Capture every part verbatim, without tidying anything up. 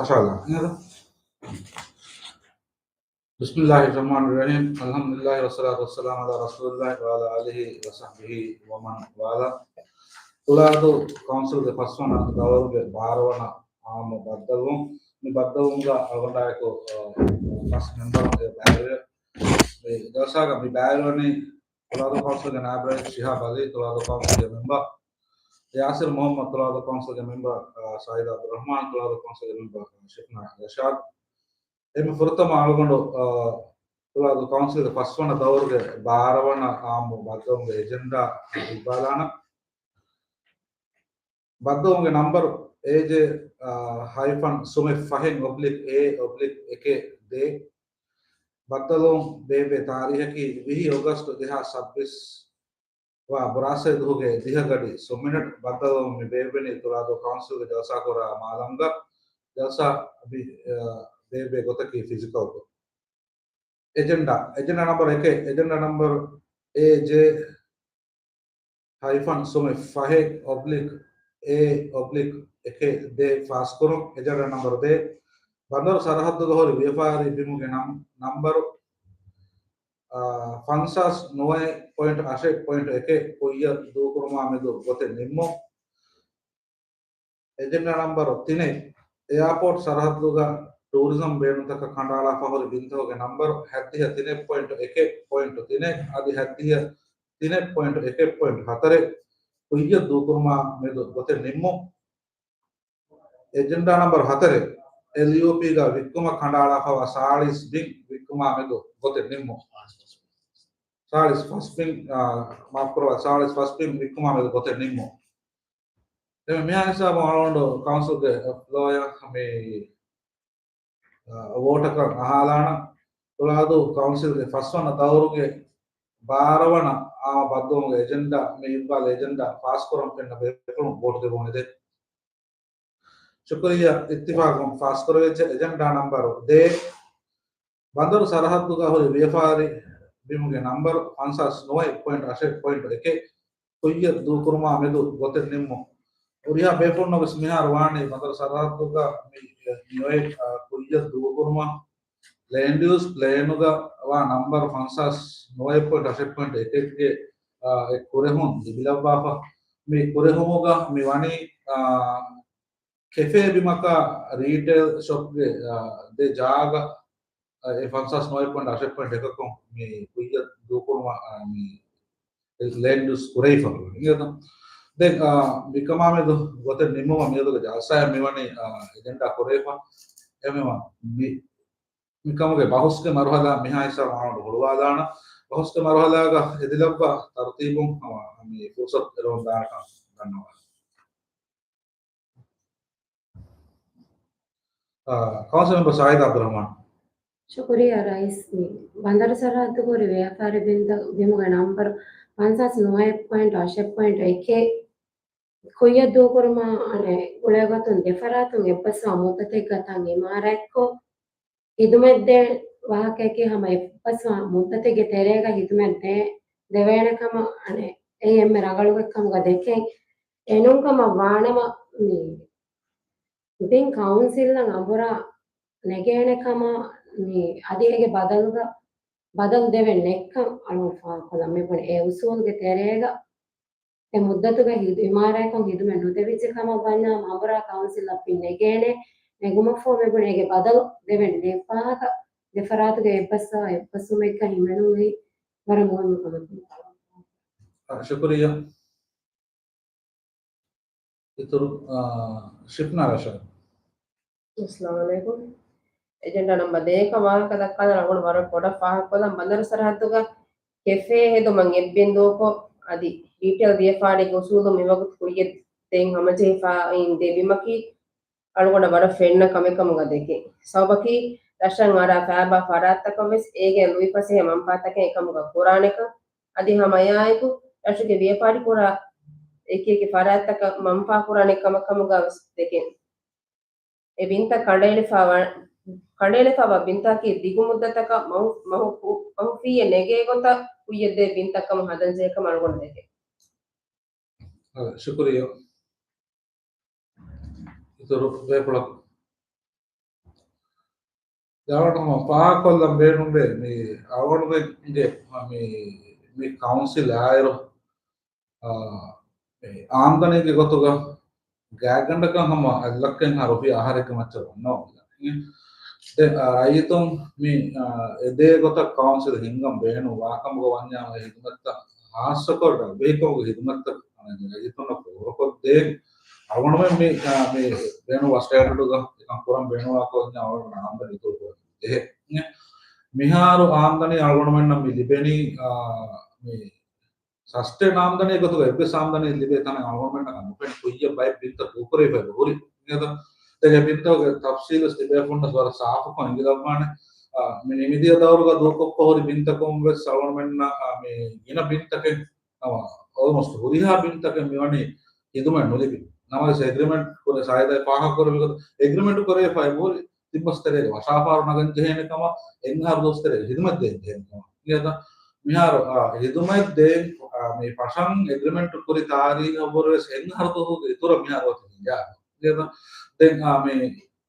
މާޝާﷲ. ބިސްމިﷲ ރަޙްމާނި ރަޙީމް. އަލްޙަމްދުލިﷲ ވައްޞަލާތު ވައްސަލާމު ޢަލާ ރަސޫލިﷲ ވަޢަލާ އާލިހި ވަޞަޙްބިހި ވަމަން ވާލާ. ތުޅާދޫ ކައުންސިލްގެ ފަސްވަނަ ދައުރުގެ ބާރަ ވަނަ އާއްމު ބައްދަލުވުން. މި ބައްދަލުވުމުގަ އަޅުގަނޑާއެކު، އަ، ފަސް މެމްބަރުން ބައިވެރިވެ، މި ޖަލްސާގަ މި ބައިވެރިވަނީ ތުޅާދޫ ކައުންސިލްގެ ނާއިބު ރައީސް ޝިހާބް ޢަލީ، ތުޅާދޫ ކައުންސިލްގެ މެމްބަރު ޔާސިރު މުޙައްމަދު، ތުޅާދޫ ކައުންސިލްގެ މެމްބަރު، އަ، ސަޢީދު ޢަބްދުއްރަޙްމާން، ތުޅާދޫ ކައުންސިލްގެ މެމްބަރު ޝިފްނާ ރަޝާދު. އެންމެ ފުރަތަމަ އަޅުގަނޑު، އަ، ތުޅާދޫ ކައުންސިލްގެ ފަސްވަނަ ދައުރުގެ ބާރަ ވަނަ އާއްމު ބައްދަލުވުމުގެ އެޖެންޑާ ހިތްވާލާނަން. ބައްދަލުވުމުގެ ނަންބަރު އޭޖޭ، އަ، ހައިފަން ސުމެއް ފަހެއް އޮބްލިކް އޭ އޮބްލިކް އެކެއް ދޭއް. ބައްދަލުވުން ބޭއްވޭ ތާރީހަކީ ވިހި އޮގަސްޓު ދެހާސް ސައްބީސް ވާ ބުރާސްއައި ދުވަހުގެ ދިހަ ގަޑި ސުން މިނެޓް. ބައްދަލުވުން މި ބޭއްވެނީ ތުޅާދޫ ކައުންސިލްގެ ޖަލްސާކުރާ މާލަމްގަ. ޖަލްސާ މި، އަ، ބޭއްވޭ ގޮތަކީ ފިޒިކަލްކޮށް. އެޖެންޑާ، އެޖެންޑާ ނަންބަރު އެކެއް، އެޖެންޑާ ނަންބަރު އޭޖޭ ހައިފަން ސުމެއް ފަހެއް އޮބްލިކް އޭ އޮބްލިކް އެކެއް ދޭއް ފާސްކުރުން. އެޖެންޑާ ނަންބަރު ދޭއް، ބަނދަރު ސަރަހައްދުގަ ހުރި ވިޔަފާރި ބިމުގެ ނަން-، ނަންބަރު، އާ، ފަންސާސް ނުވައެއް ޕޮއިންޓް އަށެއް ޕޮއިންޓް އެކެއް ކުއްޔަށް ދޫކުރުމާ މެދު ގޮތެއް ނިންމުން. އެޖެންޑާ ނަންބަރު ތިނެއް، އެއާޕޯޓް ސަރަހައްދުގަ ޓޫރިޒަމް ބޭނުންތަކަށް ކަނޑައަޅާފަ ހުރި ބިންތަކުގެ ނަންބަރު ހަތްދިހަ ތިނެއް ޕޮއިންޓް އެކެއް ޕޮއިންޓް ތިނެއް އަދި ހަތްދިހަ ތިނެއް ޕޮއިންޓް އެކެއް ޕޮއިންޓް ހަތަރެއް ކުއްޔަށް ދޫކުރުމާ މެދު ގޮތެއް ނިންމުން. އެޖެންޑާ ނަންބަރު ހަތަރެއް، އެލްއިއުޕީގަ ވިއްކުމަށް ކަނޑައަޅާފައިވާ ސާޅީސް ބިން ވިއްކުމާ މެދު ގޮތެއް ނިންމުން. ސާޅީސް ފަސް ބިން، އާ، މާފުކުރައްވާ، ސާޅީސް ފަސް ބިން ވިއްކުމާ މެދު ގޮތެއް ނިންމުން. ދެން މިހާ ހިސާބުން އަޅުގަނޑު ކައުންސިލްގެ ފްލޯއަށް މި، އަ، ވޯޓަކަށް އަހާލާނަން. ތުޅާދޫ ކައުންސިލްގެ ފަސްވަނަ ދައުރުގެ ބާރަ ވަނަ އާއްމު ބައްދަލުވުމުގެ އެޖެންޑާ، މި އިއްވާލު އެޖެންޑާ ފާސްކުރަން ފެންނަ ބޭފުޅުން ވޯޓު ދެއްވުން އެދެން. ޝުކުރިއްޔާ. އިއްތިފާޤުން ފާސްކުރެވިއްޖެ. އެޖެންޑާ ނަންބަރު ދޭއް، ބަނދަރު ސަރަހައްދުގަ ހުރި ވިޔަފާރި ބިމުގެ ނަންބަރު ފަންސާސް ނުވައެއް ޕޮއިންޓް އަށެއް ޕޮއިންޓް އެކެއް ކުއްޔަށް ދޫކުރުމާ މެދު ގޮތެއް ނިންމުން. ހުރިހާ ބޭފުޅުންނަށް ވެސް މިހާރު ވާނީ ބަނދަރު ސަރަހައްދުގަ މި، މި އޮތް، އާ، ކުއްޔަށް ދޫކުރުމަށް ލޭންޑް ޔޫސް ޕްލޭނުގަ ވާ ނަންބަރު ފަންސާސް ނުވައެއް ޕޮއިންޓް އަށެއް ޕޮއިންޓް އެކެއްގެ، އާ، އެ ކުރެހުން ލިބިލައްވާފަ. މި ކުރެހުމުގަ މި ވަނީ، އާ، ކެފޭ ބިމަކާ ރީޓެއިލް ޝޮޕްގެ، އާ، ދެ ޖާގަ، އާ، އެ ފަންސާސް ނުވައެއް ޕޮއިންޓް އަށެއް ޕޮއިންޓް އެކަކުން މި ކުއްޔަށް ދޫކުރުމަށް، އާ، މި ލޭންޑް ޔޫސް ކުރެވިފަ އިނގޭތަ؟ ދެން، އާ، މިކަމާ މެދު ގޮތެއް ނިންމުމަށް މިއަދުގެ ޖަލްސާއަށް މިވަނީ، އާ، އެޖެންޑާ ކުރެވިފަ. އެހެންވީމަ މި، މިކަމުގެ ބަހުސްގެ މަރުހަލާ މިހާ ހިސާބުން އަޅުގަނޑު ހުޅުވާލާނަން. ބަހުސްގެ މަރުހަލާގަ ހެދިލައްވާ ތަރުތީބުން ހަމަ މި ފުރުސަތު އެރުވަން ދާނެކަން ދަންނަވާ. އާ، ކައުންސިލް މެމްބަރ ސަޢީދު ޢަބްދުއްރަޙްމާން. ޝުކުރިއްޔާ ރައީސް. މި ބަނދަރު ސަރަހައްދުގަ ހުރި ވިޔަފާރި ބިންތައް ބިމުގެ ނަންބަރު ފަންސާސް ނުވައެއް ޕޮއިންޓް އަށެއް ޕޮއިންޓް އެކެއް ކުއްޔަށް ދޫކުރުމަށް އަނެއް ގުޅޭގޮތުން ދެފަރާތުން އެއްބަސްވާ މުއްދަތެއްގަ ތަން އިމާރާތްކޮށް، ހިދުމަތްދޭ ވާހަކައަކީ ހަމަ އެއްބަސްވާ މުއްދަތެއްގެ ތެރޭގަ ހިދުމަތް ދޭ، ދެވޭނެ ކަމަށް އަނެއް އެއީ އެންމެ ރަނގަޅު ކަމުގަ ދެކެން. އެނޫން ކަމަށް ވާނަމަ މި ބިން ކައުންސިލްއަށް އަނބުރާ ނެގޭނެ ކަމަށް މި އަދި އޭގެ ބަދަލުގަ ބަދަލު ދެވެން ނެތްކަން އަޅުގަނޑު ފާހަގަކޮށްލަން. މިބުނި އެ އުސޫލުގެ ތެރޭގަ އެ މުއްދަތުގަ ހިދު-، އިމާރާތްކޮށް ހިދުމަތް ނުދެވިއްޖެ ކަމަށް ވަންޏާ އަނބުރާ ކައުންސިލަށް ބިން ނެގޭނެ، ނެގުމަށްފަހު މިބުނި އޭގެ ބަދަލު ދެވެން ނެތް ވާހަކަ ދެފަރާތުގެ އެއްބަސްވާ އެއްބަސްވުމެއްގަ ހިމެނުން ވީ ވަރަށް މުހިންމު ކަމެއް. އަ، ޝުކުރިއްޔާ. އިތުރު، އާ، ޝިފްނާ ރަޝާދް. އައްސަލާމު ޢަލައިކުމް. އެޖެންޑާ ނަމްބަރު ދޭއަކަށް ވާހަކަ ދައްކާލަން އަޅުގަނޑު ވަރަށް ބޮޑަށް ފާހަގަކޮށްލަން. ބަނދަރު ސަރަހައްދުގަ ކެފޭ ހެދުމަށް އެއްބިން ދޫކޮށް، އަދި ރީޓެއިލް ވިޔަފާރީގެ އުސޫލުން މިވަގުތު ކުއްޔަށް ދޭން ހަމަޖެހިފައި އިން ދެ ބިމަކީ އަޅުގަނޑަށް ވަރަށް ފެންނަ ކަމެއް ކަމުގަ ދެކެން. ސަބަބަކީ ރަށަށް އަރާ ފައިބާ ފަރާތްތަކަށް ވެސް އޭގެ ލުއިފަސޭހަ މަންފާތަކެއް އެކަމުގަ ކުރާނެކަން، އަދި ހަމަ އެއާއެކު ރަށުގެ ވިޔަފާރި ކުރާ އެކި އެކި ފަރާތްތަކަށް މަންފާ ކުރާނެ ކަމަށް ކަމުގަ ވެސް ދެކެން. އެ ބިންތައް ކަނޑައެޅިފަ-، ކަނޑައެޅިފައިވާ ބިންތަކަކީ ދިގު މުއްދަތަކަށް މަހު-، މަހު-، މަހުފީއެއް ނެގޭ ގޮތަށް ކުއްޔަށް ދޭ ބިންތައް ކަމަށް ހަދަން ޖެހޭ ކަމަށް އަޅުގަނޑު ދެކެން. އަ، ޝުކުރިއްޔާ. އިތުރު ބޭފުޅަކު. އަޅުގަނޑު ހަމަ ފާހަގަކޮށްލަން ބޭނުންވޭ މި އަޅުގަނޑުމެންގެ މި، މި ކައުންސިލް އާއިރު، އާ، މި އާމްދަނީގެ ގޮތުގަ ގާތްގަނޑަކަށް ހަމަ އަތް ލައްކައެއްހާ ރުފިޔާ އަހަރެއްގެ މައްޗަށް ވަންނަވަން. ދެން، އާ، ރައްޔިތުން މި، އާ، އެދޭ ގޮތަށް ކައުންސިލް ހިންގަން ބޭނުން ވާކަމުގަ ވަންޏާ އެ ހިދުމަތްތައް ހާއްސަކޮށް ރަށްވެހިކަމުގެ ހިދުމަތްތައް ރައްޔިތުންނަށް ފޯރުކޮށްދޭން އަޅުގަނޑުމެން މި، އާ، މި ބޭނުންވާ ސްޓޭންޑަޑުގަ އެކަން ކުރަން ބޭނުންވާކަމަށް އަޅުގަނޑު އާމްދަނީ އިތުރުކުރަން ޖެހޭ. މިހާރު އާމްދަނީ އަޅުގަނޑުމެންނަށް މި ލިބެނީ، އާ، މި ސަސްޓެން އާމްދަނީ ގޮތުގަ އެއްވެސް އާމްދަނީ ލިބޭ ތަނެއް އަޅުގަނޑުމެންނަކަށް ނުފެން ކުއްޔަށް ބައެއް ބިންތައް ދޫކުރެވިފައި ހުރި. އިނގޭތަ؟ ދެން އެ ބިންތަކުގެ ތަފްސީލު ވެސް ތިބޭފުންނަށް ވަރަށް ސާފުކޮށް އެނގިލައްވާނެ. އާ، މި ނިމިދިޔަ ދައުރުގަ ދޫކޮށްފަ ހުރި ބިންތަކުން ވެސް އަޅުގަނޑުމެންނަށް، އާ، މި ގިނަ ބިންތަކެއް، އާ، އޯލްމޯސްޓް ހުރިހާ ބިންތަކެއް މިވަނީ ހިދުމަތް ނުލިބި. ނަމަވެސް އެގްރިމެންޓް ކުރެ، ސާއިދާ ފާހަގަކުރެއްވި ގޮތަށް އެގްރިމެންޓް ކުރެވިފައި ހުރި ތިން މަސް ތެރޭގަ ވަށާފާރު ނަގަން ޖެހޭނެ ކަމަށް، އެއް އަހަރު ދުވަސް ތެރޭގަ ހިދުމަތް ދޭން ޖެހޭނެ ކަމަށް. އިނގޭތަ؟ މިހާރު، އާ، ހިދުމަތް ދޭން، އާ، މި ފަށަން އެގްރިމެންޓް ކުރި ތާރީހަށްވުރެ ވެސް އެއް އަހަރު ދުވަހުގެ އިތުރަށް މިހާރު އޮތީ ހިނގާ. އިނގޭތަ؟ ދެން، އާ، މި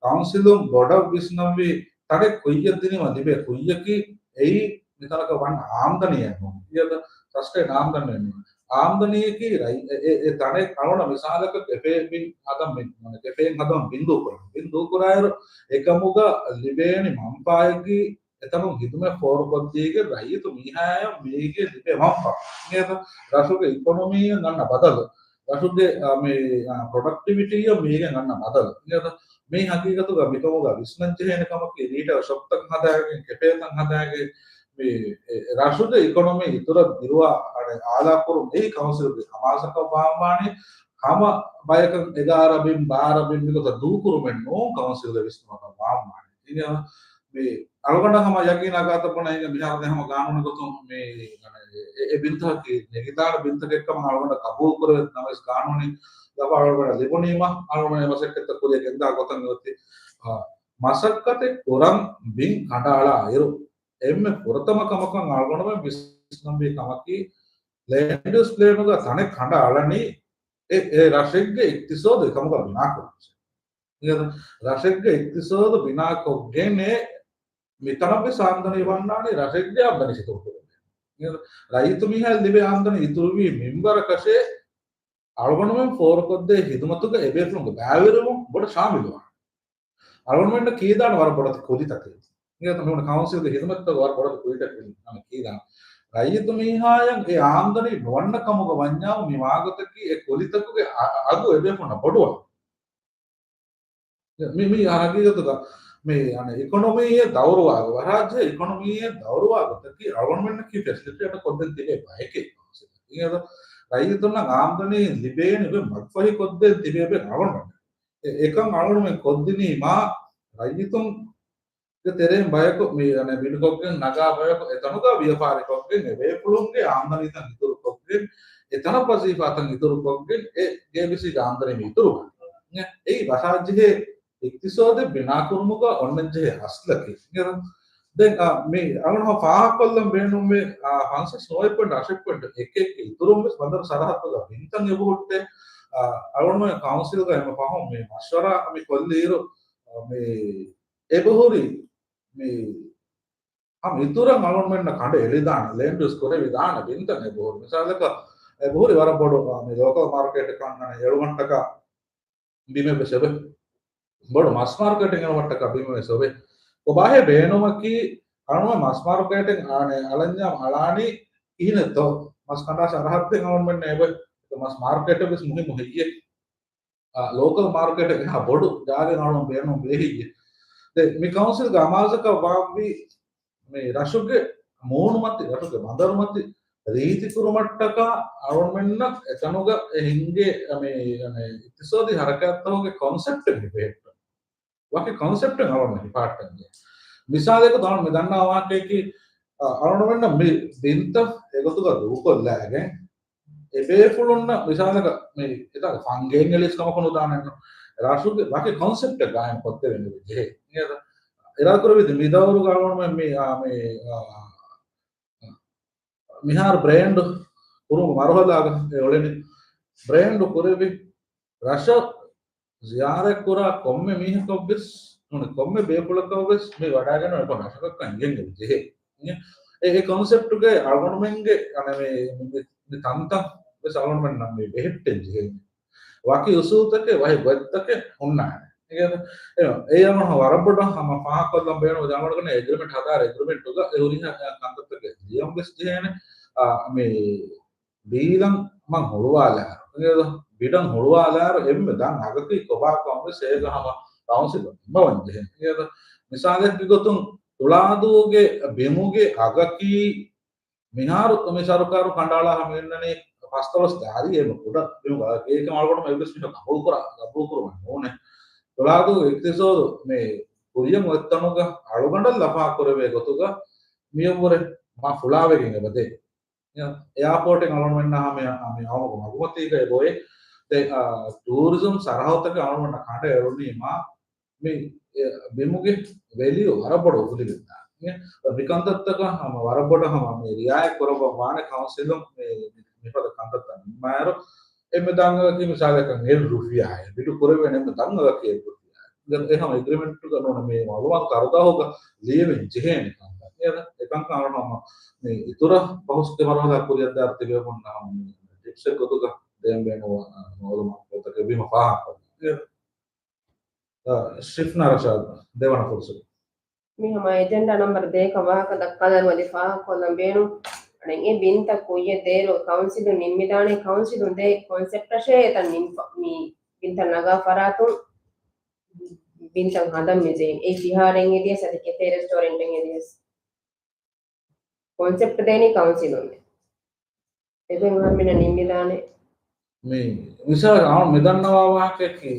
ކައުންސިލުން ބޮޑަށް ވިސްނަންވީ ތަނެއް ކުއްޔަށް ދިނީމަ ލިބޭ ކުއްޔަކީ އެއީ މިތަނަކަށް ވަން އާމްދަނީއެއް ނޫން. އިނގޭތަ؟ ސަސްޓެން އާމްދަނީއެއް ނޫން. އާމްދަނީއަކީ ރައި-، އެ، އެ، އެ ތަނެއް އަޅުގަނޑަށް މިސާލަކަށް ކެފޭ ބިން ހަދަން ބިން، މަނެ ކެފޭއެއް ހަދަން ބިން ދޫކުރަން. ބިން ދޫކުރާއިރު އެކަމުގަ ލިބޭނެ މަންފާއެއްގެ އެތަނުން ހިދުމަތް ފޯރުކޮށްދީގެން ރައްޔިތު މީހާޔަށް މީގެ ލިބޭ މަންފާ. އިނގޭތަ؟ ރަށުގެ އިކޮނޮމީއަށް އަންނަ ބަދަލު. ރަށުގެ، އާ، މި، އާ، ޕްރޮޑަކްޓިވިޓީއަށް މީގެ އަންނަ ބަދަލު. އިނގޭތަ؟ މި ހަގީގަތުގަ މިކަމުގަ ވިސްނަން ޖެހޭނެ ކަމަކީ ރީޓެއިލް ޝޮޕްތައް ހަދާގެން، ކެފޭތައް ހަދާގެން، މި، އެ، ރަށުގެ އިކޮނޮމީ އިތުރަށް ދިރުވާ އަޅެ އާލާކުރުން އެއީ ކައުންސިލްގެ ހަމާސަކަށް ވާންވާނީ. ހަމަ ބަޔަކަށް އެގާރަ ބިން، ބާރަ ބިން މިގޮތަށް ދޫކުރުމެއް ނޫން ކައުންސިލްގެ ވިސްނުމަކަށް ވާންވާނީ. އިނގޭ މި އަޅުގަނޑަށް ހަމަ ޔަގީނާ ގާތަށް ބުނަ އިނގޭ މިހާރު ދެން ހަމަ ގާނޫނު ގޮތުން މި، އެ، އެ ބިންތަކަކީ ނެގިދާނެ ބިންތަކެއް ކަމަށް އަޅުގަނޑަށް ގަބޫލު ކުރެވޭ. ނަމަވެސް ގާނޫނީ ލަފާ އަޅުގަނޑަށް ލިބުނީމަ އަޅުގަނޑު އެ މަސައްކަތްތައް ކުރިޔަށް ގެންދާ ގޮތަށް އޮތީ. އާ، މަސައްކަތެއް ކުރަން ބިން ކަނޑައަޅާ އިރު އެންމެ ފުރަތަމަ ކަމަކަށް އަޅުގަނޑުމެން ވިސްނަންވީ ކަމަކީ ލޭންޑް ޔޫސް ޕްލޭނުގަ ތަނެއް ކަނޑައަޅަނީ އެ، އެ ރަށެއްގެ އިޤްތިޞާދު އެކަމުގަ ބިނާކުރަން. އިނގޭތަ؟ ރަށެއްގެ އިޤްތިޞާދު ބިނާކޮށްގެން މިތަނަށްވެސް އާމްދަނީ ވަންނާނީ ރަށެއްގެ އާމްދަނީ އިތުރުކުރުމެއް. އިނގޭތަ؟ ރައްޔިތު މީހާ ލިބޭ އާމްދަނީ އިތުރުވީ މިންވަރަކަށޭ އަޅުގަނޑުމެން ފޯރުކޮށްދޭ ހިދުމަތުގަ އެބޭފުޅުންގެ ބައިވެރިވުން ބޮޑަށް ޝާމިލުވާނެ. އަޅުގަނޑުމެންނަށް ކީދާނެ ވަރަށް ބޮޑަތި ކުލިތަކެއް. އިނގޭތަ؟ މި ކައުންސިލްގެ ހިދުމަތްތައް ވަރަށް ބޮޑަތި ކުލިތަކެއް ކީދާނެ. ރައްޔިތު މީހާޔަށް އެ އާމްދަނީ ނުވަންނަ ކަމުގަ ވަންޏާމު މި ވާގޮތަކީ އެ ކުލިތަކުގެ އަ-، އަގު އެބޭފުޅުންނަށް ބޮޑުވާނެ. މި، މި ހަގީގަތުގަ މި، އަނެ، އިކޮނޮމީއެއް ދައުރުވާ، ވަރާޖެ އިކޮނޮމީއެއް ދައުރުވާ ގޮތަކީ އަޅުގަނޑުމެންނަކީ ފެސިލިޓޭޓް ކޮށްދޭން ތިބޭ ބަޔެކޭ. އިނގޭތަ؟ ރައްޔިތުންނަށް އާމްދަނީ ލިބޭނެ މަގުފަހި ކޮށްދޭން ތިބޭ ބައެއް އަޅުގަނޑުމެން. އެ، އެކަން އަޅުގަނޑުމެން ކޮށްދިނީމާ ރައްޔިތުން ގެ ތެރެއިން ބަޔަކު މި، އަނެ، ބިން ކޮށްގެން ނަގާ ބަޔަކު އެތަނުގަ ވިޔަފާރި ކޮށްގެން އެ ބޭފުޅުންގެ އާމްދަނީތައް އިތުރު ކޮށްގެން، އެތަނަށް ވަޒީފާތައް އިތުރު ކޮށްގެން އެ ގޭބިސީގެ އާމްދަނީ މި އިތުރު ވާނެ. އެއީ ވަށާޖެހޭ އިޤްތިޞާދެއް ބިނާކުރުމުގަ އޮންނަންޖެހޭ އަސްލަކީ. ދެން، އާ، މި އަޅުގަނޑު ފާހަގަކޮށްލަން ބޭނުންވޭ، އާ، ފަންސަސް ނުވައެއް ޕޮއިންޓް ހަތް ޕޮއިންޓް އެކެއްގެ އިތުރުން ވެސް ބަނދަރު ސަރަހައްދުގަ ބިންތައް އެބަހުއްޓޭ. އާ، އަޅުގަނޑު ކައުންސިލްގަ އެންމެ ފަހުން މި މަޝްވަރާ މި ކޮށްލިއިރު، އާ، މި އެބަހުރި މި ހަމަ އިތުރަށް އަޅުގަނޑުމެންނަށް ކަނޑައެޅިދާނެ، ލޭންޑް ޔޫސް ކުރެވިދާނެ ބިންތައް އެބަހުރި. މިސާލަކަށް އެބަހުރި ވަރަށް ބޮޑު، އާ، މި ލޯކަލް މާރކެޓަކަށް އަންނަނީ އެޅުމަށްޓަކާ ބިމެއް ވެސް އެބަ. ބޮޑު މަސް މާރކެޓެއް އެޅުމަށްޓަކާ ބިމެއް ވެސް އެބަ. ކޮބާހޭ ބޭނުމަކީ އަޅުގަނޑު މަސް މާރކެޓެއް އަނެއް އަޅަންޏާ އަޅާނީ ކިހިނެއްތޯ؟ މަސް ކަނޑާ ސަރަހައްދެއް އަޅުގަނޑުމެންނަށް އެބަ. މަސް މާރކެޓެއް ވެސް މުހިއްމު ހެއްޔޭ؟ އާ، ލޯކަލް މާރކެޓެއް އެހާ ބޮޑު ޖާގައެއް އަޅުގަނޑު ބޭނުން ވޭހެއްޔޭ؟ ދެ، މި ކައުންސިލްގެ އަމާޒަކަށް ވާންވީ މި ރަށުގެ މޫނުމަތި، ރަށުގެ ބަނދަރުމަތި ރީތިކުރުމަށްޓަކާ އަޅުގަނޑުމެންނަށް އެތަނުގަ އެ ހިންގޭ، މި، އަނެ، އިޤްތިޞާދީ ހަރަކާތްތަކުގެ ކޮންސެޕްޓެއް މި ބެހެއްޓުން. ވަކި ކޮންސެޕްޓެއް އަޅުގަނޑު ހިފާއްޓަން ޖެހޭ. މިސާލަކަށް ދާން މި ދަންނަ ވާހަކައަކީ، އަ، އަޅުގަނޑުމެންނަށް މި ބިންތައް އެގޮތުގަ ދޫކޮށްލައިގެން، އެބޭފުޅުންނަށް މިސާލަކަށް މި އެތާގަ ފަންގޭން އެޅިސް ކަމަކު ނުދާނެއްނު. ރަށުގެ ވަކި ކޮންސެޕްޓެއް ގާއިމް ކޮށްދެވެން ޖެހޭ. އިރާދަކުރެއްވި މި ދައުރުގަ އަޅުގަނޑުމެން މި، އާ، މި، އާ، މިހާރު ބްރޭންޑް ކުރުމުގެ މަރުހަލާގަ އެ އުޅެނީ. ބްރޭންޑް ކުރެވި ރަށަށް ޒިޔާރަތްކުރާ ކޮންމެ މީހަކަށްވެސް ނޫނީ ކޮންމެ ބޭފުޅަކަށް ވެސް މި ވަޑައިގަންނަ އެކަން ރަށަކަށްކަން އިނގެން ޖެހޭ. އެ، އެ ކޮންސެޕްޓުގައި އަޅުގަނޑުމެންގެ އަނެ މި، މި، މި ތަންތަން ވެސް އަޅުގަނޑުމެންނަށް މި ބެހެއްޓެން ޖެހޭ. ވަކި އުސޫލުތަކެއް، ވަކި ގޮތްތަކެއް ހުންނާނެ. އެ، އެ، އެ އަމަ ވަރަށް ބޮޑަށް ހަމަ ފާހަގަކޮށްލަން ބޭނުން އަޅުގަނޑު އެގްރިމެންޓް ހަދާ އެގްރިމެންޓުގަ އެ ހުރިހާ ކަންތައްތަކެއް ލިޔަން ވެސް ޖެހޭނެ. އާ، މި ބީލަން މަން ހުޅުވާލާއިރު، އިނގޭތޯ؟ ބިޑަން ހުޅުވާލާއިރު އެންމެ ދަން އަގަކީ ކޮބާކަން ވެސް އޭގަ ހަމަ ކައުންސިލުން ނިންމަވަން ޖެހޭ. އިނގޭތޯ؟ މިސާލެއްގެ ގޮތުން ތުޅާދޫގެ ބިމުގެ އަގަކީ މިހާރު މި ސަރުކާރު ކަނޑައަޅާ ހަމަ އިންނަނީ ފަސްދޮޅަސް ދާރީ އެންމެ ކުޑަ ބިމުގެ އަގަކީ. އޭކަމަ އަޅުގަނޑު އެއްވެސް މީހަކު ގަބޫލުކުރާ، ގަބޫލުކުރުވަން ނޫނޭ. ތުޅާދޫގެ އިޤްތިޞާދު މި ކުރިޔަށް އޮތް ތަނުގަ އަޅުގަނޑަށް ލަފާކުރެވޭ ގޮތުގަ މިއަށްވުރެ މާ ފުޅާވެގެން އެބަދޭ. އެއާޕޯޓެއް އަޅުގަނޑުމެންނަށް ހަމަ މި އައުމުގެ މަގުމަތީގައި އެބައޮތް. ދެން، އާ، ޓޫރިޒަމް ސަރަހައްދުތަކެއް އަޅުގަނޑުމެންނަށް ކަނޑައެޅުނީމާ މި، އެ، ބިމުގެ ވެލިއު ވަރަށް ބޮޑަށް އުފުލިގެންދާނެ. އެ، މި ކަންތައްތަކަށް ހަމަ ވަރަށް ބޮޑަށް ހަމަ މި ރިއާޔަތް ކުރައްވަން ވާނެ ކައުންސިލުން މި، މިފަދަ ކަންތައްތައް ނިންމާއިރު، އެންމެ ދަން އަގަކީ މިސާލަކަށް އެއް ރުފިޔާއެއް، ބިޑު ކުރެވޭނެ އެންމެ ދަން އަގަކީ އެއް ރުފިޔާއެއް. އެ ހަމަ އެގްރިމެންޓުގަ ނޫން މި މައުލޫމާތު ކަރުދާހުގަ ލިޔެވެން ޖެހޭނެ ކަންތައް. އެ، އެކަންކަން ހަމަ މި އިތުރަށް ބަހުސްގެ މަރުހަލާ ކުރިއަށްދާއިރު ތިބޭފުޅުންނަށް ހަމަ މި ޓިޕްސެއް ގޮތުގަ ދޭން ބޭނުންވާ މައުލޫމާތު ގޮތަކަށް ވީމަ ފާހަގަކޮށްލަން. އެ، އަ، ޝިފްނާ ރަޝާދު ދެވަނަ ފުރުސަތު. މި ހަމަ އެޖެންޑާ ނަމްބަރު ދޭކަ ވާހަކަ ދައްކާލަން އަދި ފާހަގަކޮށްލަން ބޭނުން. އަނެއް އެ ބިންތައް ކުއްޔަށް ދޭއިރު ކައުންސިލުން ނިންމިދާނެ، ކައުންސިލުން ދޭ ކޮންސެޕްޓަށޭ އެތަން ނިންފަ-، މި ބިންތައް ނަގާ ފަރާތުން ބިންތައް ހަދަން މި ޖެހިން. އެއީ ފިހާރައިން އެދިޔަސް އަދި ކެފޭ ރެސްޓޯރެންޓެއް އެދިޔަސް. ކޮންސެޕްޓް ދޭނީ ކައުންސިލުން. އެދެން އަހަރުމެންނަށް ނިންމިދާނެ. މި މިސާލަށް އަޅު މި ދަންނަވާ ވާހަކައަކީ،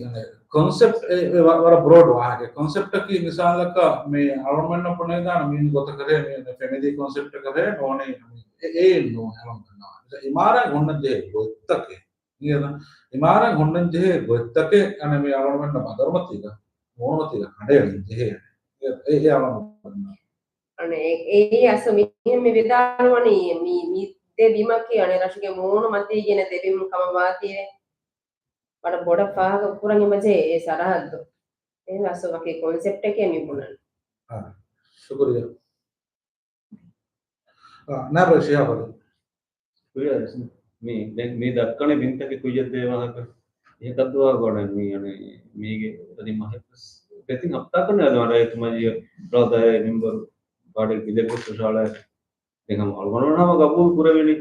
ކޮންސެޕްޓް އެ، އެ ވަ-، ވަރަށް ބްރޯޑް ވާހަކައެއް. ކޮންސެޕްޓަކީ މިސާލަކަށް މި އަޅުމެންނަށް ބުނެދާނެ މީން ގޮތަކަށޭ، މި ފެމިލީ ކޮންސެޕްޓަކަށޭ ނޫނީ އެ، އެއެއް ނޫން އަޅުމެން ދަންނަވާ. އިމާރާތް ހުންނަން ޖެހޭ ގޮތްތަކެއް. އިނގޭތަ؟ އިމާރާތް ހުންނަން ޖެހޭ ގޮތްތަކެއް އަނެއް މި އަޅުމެންނަށް ބަނދަރުމަތީގަ، މޫނުމަތީގަ ކަނޑައެޅިން ޖެހޭ. އެ، އެ، އެ އަޅުމެން ދަންނަވާ. އަނެއް އެ، އެއީ އަސްލު މިހެން މި ވިދާޅުވަނީ މި، މި ދެ ބިމަކީ އަނެއް ރަށުގެ މޫނު މަތީގެން ދެ ބިމުން ކަމަށް ވާތީވެ. ވަރަށް ބޮޑަށް ފާހަގަ ކުރަން އެބަޖެހޭ އެ ސަރަހައްދު. އެހެން އަސްލު ވަކި ކޮންސެޕްޓެކޭ މި ބުނަން. އާ، ޝުކުރިއްޔާ. އާ، ނާބަ ޝިހާބު އަލީ. ކުރިއަށް މި، ދެން މި ދައްކަނީ ބިންތަކެއް ކުއްޔަށް ދޭ ވާހަކަ. އެކަށްދުވާ ގޮނެ މި އަނެ މީގެ އަދި މަހެއް ވެސް ދެތިން ހަފްތާކަށް އަދި ވަރަށް އެތުމައްޔަ ރައުދާއެ މެމްބަރު ބާޑެއް ބިލެއް ވެސް ހުށަހަޅައި. ދެން ހަމަ އަޅުގަނޑުމެން ހަމަ ގަބޫލު ކުރެވެނީ.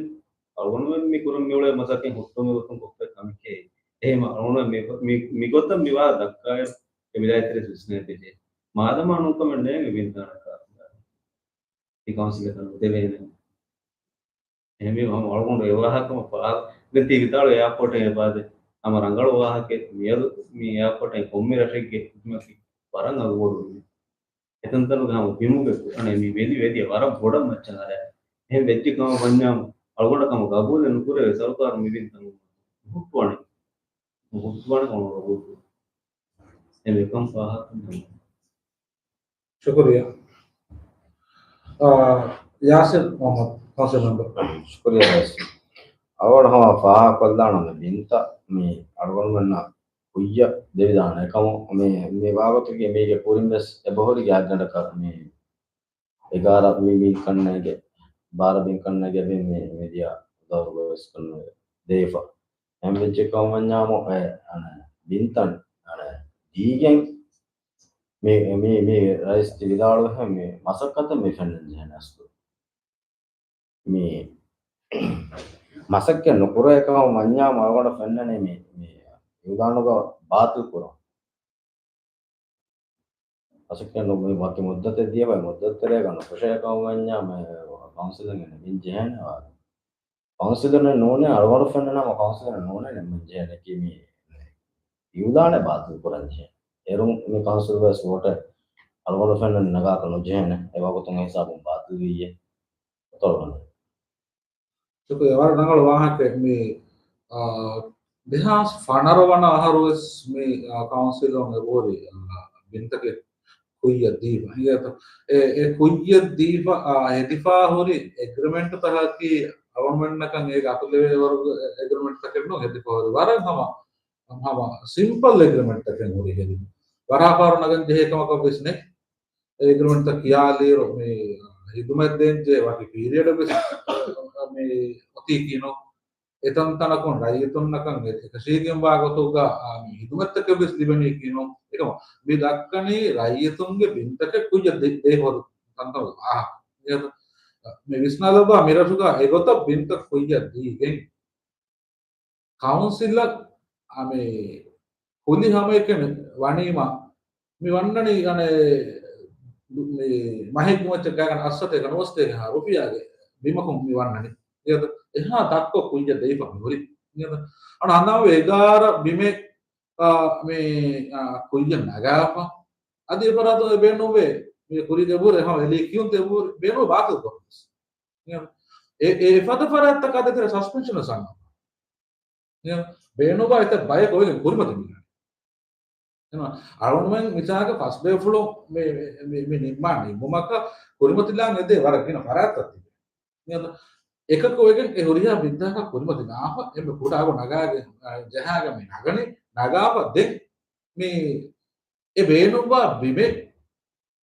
އަޅުގަނޑުމެން މި ކުރަން މިއުޅޭ މަސައްކަތް ހުއްޓުވުމުގެ ގޮތުން ކޮށްފައި ކަމެކޭ. އެހެން އަޅުގަނޑުމެން މި، މި، މިގޮތަށް މިވާ ދައްކާއިރު އެ ވިލާޔަތުގެ ވިސްނަ ދެޖެ. މާދަމާ ނޫންކަމެއް ނޭނގެ ވިންތާނަކާ. އެ ކައުންސިލަކަށް ނުދެވޭނެ. އެހެންވީމަ ހަމަ އަޅުގަނޑު އެ ވާހަކަ ފާ-، ދެން ތީ ވިދާޅު އެއާޕޯޓެއް އެބާދެ. ހަމަ ރަނގަޅު ވާހަކައެއް މިއަދު މި އެއާޕޯޓެއް ކޮންމެ ރަށެއްގެ ހިދުމަތް ވަރަށް އަގުބޮޑު ވީ. އެތަންތަނުގެ ހަމަ ބިމުގެ އަނެއް މި ވެލި ވެލި ވަރަށް ބޮޑަށް މައްޗަށް އަރާ. އެހެން ވެއްޖެ ކަމަށް ވަންޏާމު އަޅުގަނޑަށް ކަމަށް ގަބޫލެއް ނުކުރެވޭ ސަރުކާރު މި ބިންތަން ހުއްޓުވާނެ. ހުއްޓުވާނެ ކަމަށް ގަބޫލު. އެމެ ކަން ފާހަގަ ކުރަން. ޝުކުރިއްޔާ. އާ، ޔާސިރް މުޙައްމަދު، ކައުންސިލް މެމްބަރު. ޝުކުރިއްޔާ ޔާސިރް. އަވަޅު ހަމަ ފާހަގަކޮށްލާނަމެ ބިންތައް މި އަޅުގަނޑުމެންނަށް ކުއްޔަށް ދެވިދާނެ ކަމު މި، މި ބާވަތުގެ މީގެ ކުރިން ވެސް އެބަހުރި ގާތްގަނޑަކަށް މި އެގާރަ މި، މި ކަންނޭގެ ބާރަ ބިން ކަންނޭގެ ބިން މި، މި ދިޔަ ދައުރުގަ ވެސް ކަންނޭގެ ދެވިފަ. އެހެން ވެއްޖެ ކަމަށް ވަންޏާމު އެ، އަނެ، ބިންތައް، އަނެ، ދީގެން މި، މި، މި ރައީސް ތި ވިދާޅުވިހެން މި މަސައްކަތެއް މި ފެންނަން ޖެހޭނެ އަސްލު. މި މަސައްކަތް ނުކުރޭ ކަމަށް ވަންޏާ އަޅުގަނޑަށް ފެންނަނީ މި، މި އިއުލާނުގަ ބާތިލް ކުރުން. މަސައްކަތް ނު-، މި ވަކި މުއްދަތެއް ދިޔަފައި މުއްދަތު ތެރޭގަ ނުފުށޭ ކަމަށް ވަންޏާ މި ކައުންސިލުން ނިމެން ޖެހޭނެ ވާ. ކައުންސިލުން ނޫނޭ އަޅުގަނޑު ފެންނަނީ ހަމަ ކައުންސިލުން ނޫނޭ ނިމެން ޖެހޭނެ ކީ މި އިއުލާނެއް ބާތިލް ކުރަން ޖެހޭ. އޭރުން މި ކައުންސިލް ވެސް ވޯޓެއް އަޅުގަނޑު ފެންނަނީ ނަގާކަށް ނުޖެހޭނެ. އެ ވަގުތުން އެ ހިސާބުން ބާތިލް ވިއްޔެ. އޮތޮޅުވަނީ. ޝުކުރިއްޔާ. ވަރަށް ރަނގަޅު ވާހަކައެއް މި، އާ، ދެހާސް ފަނަރަ ވަނަ އަހަރު ވެސް މި، އާ، ކައުންސިލުން އެބަހުރި، އާ، ބިންތަކެއް ކުއްޔަށް ދީފަ. އިނގޭތޯ؟ އެ، އެ ކުއްޔަށް ދީފަ، އާ، ހެދިފަ ހުރި އެގްރިމެންޓް ތަކަކީ އަޅުގަނޑުމެންނަކަށް އޭގަ އަތުލެވޭ ވަރުގެ އެގްރިމެންޓް ތަކެއް ނޫން. ހެދިފަ ހުރި ވަރަށް ހަމަ، ހަމަ ސިމްޕަލް އެގްރިމެންޓް ތަކެއް ހުރި ހެދި. ފަރާފާރު ނަގަން ޖެހޭ ކަމަކަށް ވެސް ނެތް. އެ އެގްރިމެންޓްތައް ކިޔާލިއިރު މި ހިދުމަތް ދޭން ޖެހޭ ވަކި ޕީރިއަޑެއް ވެސް މި އޮތީކީނު. އެތަންތަނަކުން ރައްޔިތުންނަކަށް އެ-، އެކަށީގެންވާ ގޮތުގަ، އާ، މި ހިދުމަތްތަކެއް ވެސް ލިބެނީކީނު. އެކަމަ މި ދައްކަނީ ރައްޔިތުންގެ ބިންތަކެއް ކުއްޔަށް ދޭ-، ދޭހުރި ތަންތަނުގެ ވާހަކަ. މި ވިސްނާލައްވާ މިރަށުގަ އެގޮތަށް ބިންތައް ކުއްޔަށް ދީގެން ކައުންސިލަށް އަ، މި ކުލި ހަމައެކަނި ވަނީމަ، މި ވަންނަނީ އަނެއް މި މަހެއްގެ މައްޗަށް ގާތްގަނޑަކަށް އަށްސަތޭކަ ނުވަސަތޭކަ ރުފިޔާގެ ބިމަކުން މި ވަންނަނީ. އެހާ ދަށްކޮށް ކުއްޔަށް ދެވިފަ މި ހުރީ. އަންނަ ހަނދާންވެ އެގާރަ ބިމެއް، އާ، މި، އާ، ކުއްޔަށް ނަގާފަ. އަދި އެފަރާތުން ބޭނުންވޭ މި ކުރީގެ ބުރެ ހަމަ އެލީ ކިޔުން ތެ ބުރެ ބޭނުން ބާތިލް ކޮށް. އެ، އެ ފަދަ ފަރާތްތަކާ ދޭތެރޭ ސަސްޕެންޝަން ސަންނަ. ބޭނުންވާ އެތައް ބަޔަކު އޮވެގެން ކުރިމަތި މި އެންމެ އަޅުގަނޑުމެން މިސާލަކަށް ފަސް ބޭފުޅުން މި، މި، މި ނިންމާ ނިންމުމަކަށް ކުރިމަތިލާން އެދޭ ވަރަށް ގިނަ ފަރާތްތައް ތިބޭ. އެކަކު ވެގެން އެ ހުރިހާ ބިންތަކަށް ކުރިމަތިލާފަ އެންމެ ކުޑަ އަގު ނަގާގެން، އަ، ޖަހާގެން މި ނަގަނީ. ނަގާފަ ދެން މި އެ ބޭނުންވާ ބިމެއް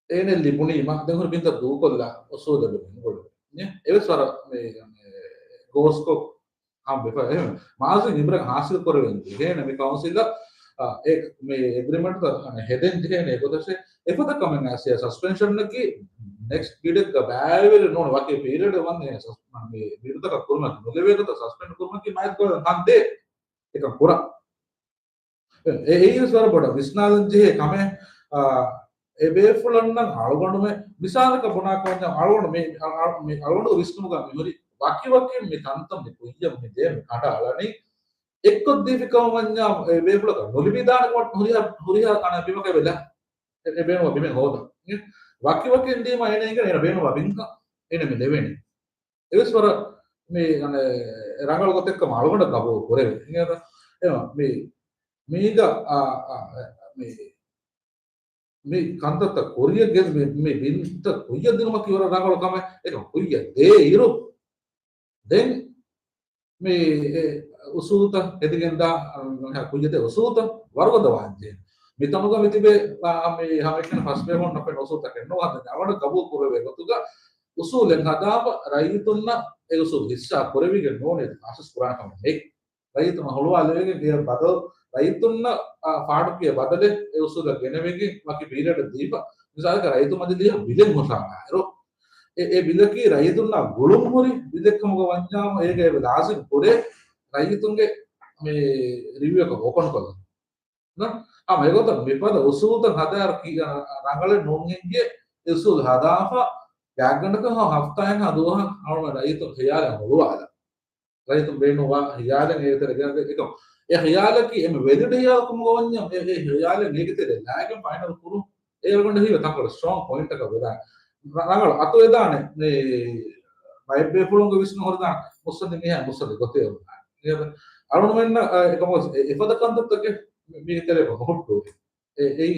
އޭނަ ލިބުނީމަ ދެން ހުރި ބިންތައް ދޫކޮށްލާ އުސޫލެއް ބުނި ގޮޅު. އެވެސް ވަރަށް މި، މި ގޯސްކޮށް ހަމަ ވެފަ އެހެން މާޒީ މިބަރަށް ހާސިލް ކުރެވެން ޖެހޭނެ މި ކައުންސިލަށް، އާ، އެ، މި އެގްރިމެންޓްތައް ހެދެން ޖެހޭނެ އެގޮތަށެ އެފަދަ ކަމެއް އައިސް ސަސްޕެންޝަންއަކީ ނެކްސްޓް ބިޑެއްގަ ބައިވެރި ނޫން ވަކި ޕީރިއަޑެއް ވަން އެ ސަސް-، މި ބިޑުތަކަށް ކުރުމަކީ ނުލެވޭ ގޮތަށް ސަސްޕެންޑް ކުރުމަކީ މާތްކޮޅެއް ކަން ދޭ އެކަން ކުރަން. އެ، އެއީވެސް ވަރަށް ބޮޑަށް ވިސްނާލަން ޖެހޭ ކަމެއް. އާ، އެ ބޭފުޅަންނަށް އަޅުގަނޑުމެ މިސާލަކަށް ބުނާކަމަށް އަޅުގަނޑު މި، އަ، އަ، މި އަޅުގަނޑު ވިސްނުމުގަ މި ހުރި ވަކިވަކިން މި ތަންތަން މި ކުއްޔަށް މި ދޭ މި ކަނޑައަޅަނީ އެއްކޮށްދީފި ކަމަށް ވަންޏާ އެ ބޭފުޅަކަށް ނުލިބިދާނެ ކަމަށް ހުރިހާ، ހުރިހާ އަނެއް ބިމަކަށް ވެލާ އެ، އެ ބޭނުންވާ ބިމެއް ހޯދަން. ވަކިވަކިން ދީމަ އޭނަ އިނގޭނެ އޭނަ ބޭނުންވާ ބިންކަން އޭނަ މި ލެވޭނެ. އެވެސް ވަރަށް މި، އަނެ، ރަނގަޅު ގޮތެއްކަމަށް އަޅުގަނޑަށް ގަބޫލު ކުރެވޭ. އިނގޭތަ؟ އެ، މި، މީގަ، އާ، އާ، މި، މި ކަންތައްތައް ކުރިޔަށް ގެން މި، މި ބިންތައް ކުއްޔަށް ދިނުމަކީ ވަރަށް ރަނގަޅު ކަމެއް. އެކަމަ ކުއްޔަށް ދޭ އިރު، ދެން މި، އެ، އުސޫލުތައް ހެދިގެންދާ، އަ، ކުއްޔަށް ދޭ އުސޫލުތައް ވަރުގަދަ ވާންޖެހޭ. މިތަނުގަ މިތިބެ، އާ، މި ހަމައެކަނި ފަސްބޭފުޅުންނަށް ފެން އުސޫލުތަކެއް ނޯ ހަދަން އަވަނަ ގަބޫލު ކުރެވޭ ގޮތުގަ އުސޫލެއް ހަދާފަ ރައްޔިތުންނަށް އެ އުސޫލު ހިއްސާ ކުރެވިގެން ނޫނީ ހާސިސް ކުރާ ކަމެއް ނެތް. ރައްޔިތުން ހުޅުވާލެވިގެން އެ ބަދަލު، ރައްޔިތުންނަށް، އާ، ފާޑުކިޔަ ބަދަލެއް އެ އުސޫލަށް ގެނެވިގެން ވަކި ޕީރިއަޑެއް ދީފަ، މިސާލަކަށް ރައްޔިތު މަޖިލީހަށް ބިލެއް ހުށަހަޅާއިރު، އެ، އެ ބިލަކީ ރައްޔިތުންނާ ގުޅުން ހުރި ބިލެއް ކަމުގަ ވަންޏާމު، އޭގަ އެބަ ލާޒިމް ކުރޭ ރައްޔިތުންގެ މި ރިވިއުއަކަށް އޯޕަން ކޮށްލަން. ނަ؟ ހަމަ އެގޮތަށް މިފަދަ އުސޫލުތައް ހަދާއިރު ކި-، އަ، ރަނގަޅެއް ނޫން ހިނގި އެ އުސޫލު ހަދާފަ، ގާތްގަނޑަކަށް ހަމަ ހަފްތާއެއްހާ ދުވަހަށް ހަމަ ރައްޔިތު ހިޔާލެއް ހުޅުވާލަން. ރައްޔިތުން ބޭނުންވާ ހިޔާލެއް އޭގެ ތެރޭ ގެނެސް އެކަމަ އެ ހިޔާލަކީ އެންމެ ވެލިޑް ހިޔާލަކު ކަމުގަ ވަންޏާ އެ، އެ ހިޔާލެއް އޭގެ ތެރޭ ލައިގެން ފައިނަލް ކުރުން އެ އަޅުގަނޑަށް ހީވޭ ތަންކޮޅެއް ސްޓްރޮންގް ޕޮއިންޓަކަށް ވެދާނެ. ރަ-، ރަނގަޅު އަތުވެދާނެ މި ބައެއް ބޭފުޅުންގެ ވިސްނުން ހުރިދާނެ މުއްސަނދި މީހާ މުއްސަނދި ގޮތެއް އޮންނާނެ. އަޅުގަނޑުމެންނަށް، އަ، އެކަމަކު އެ، އެފަދަ ކަންތައްތަކެއް މި، މީގެ ތެރޭ ނުހުއްޓުވޭ. އެ، އެއީ،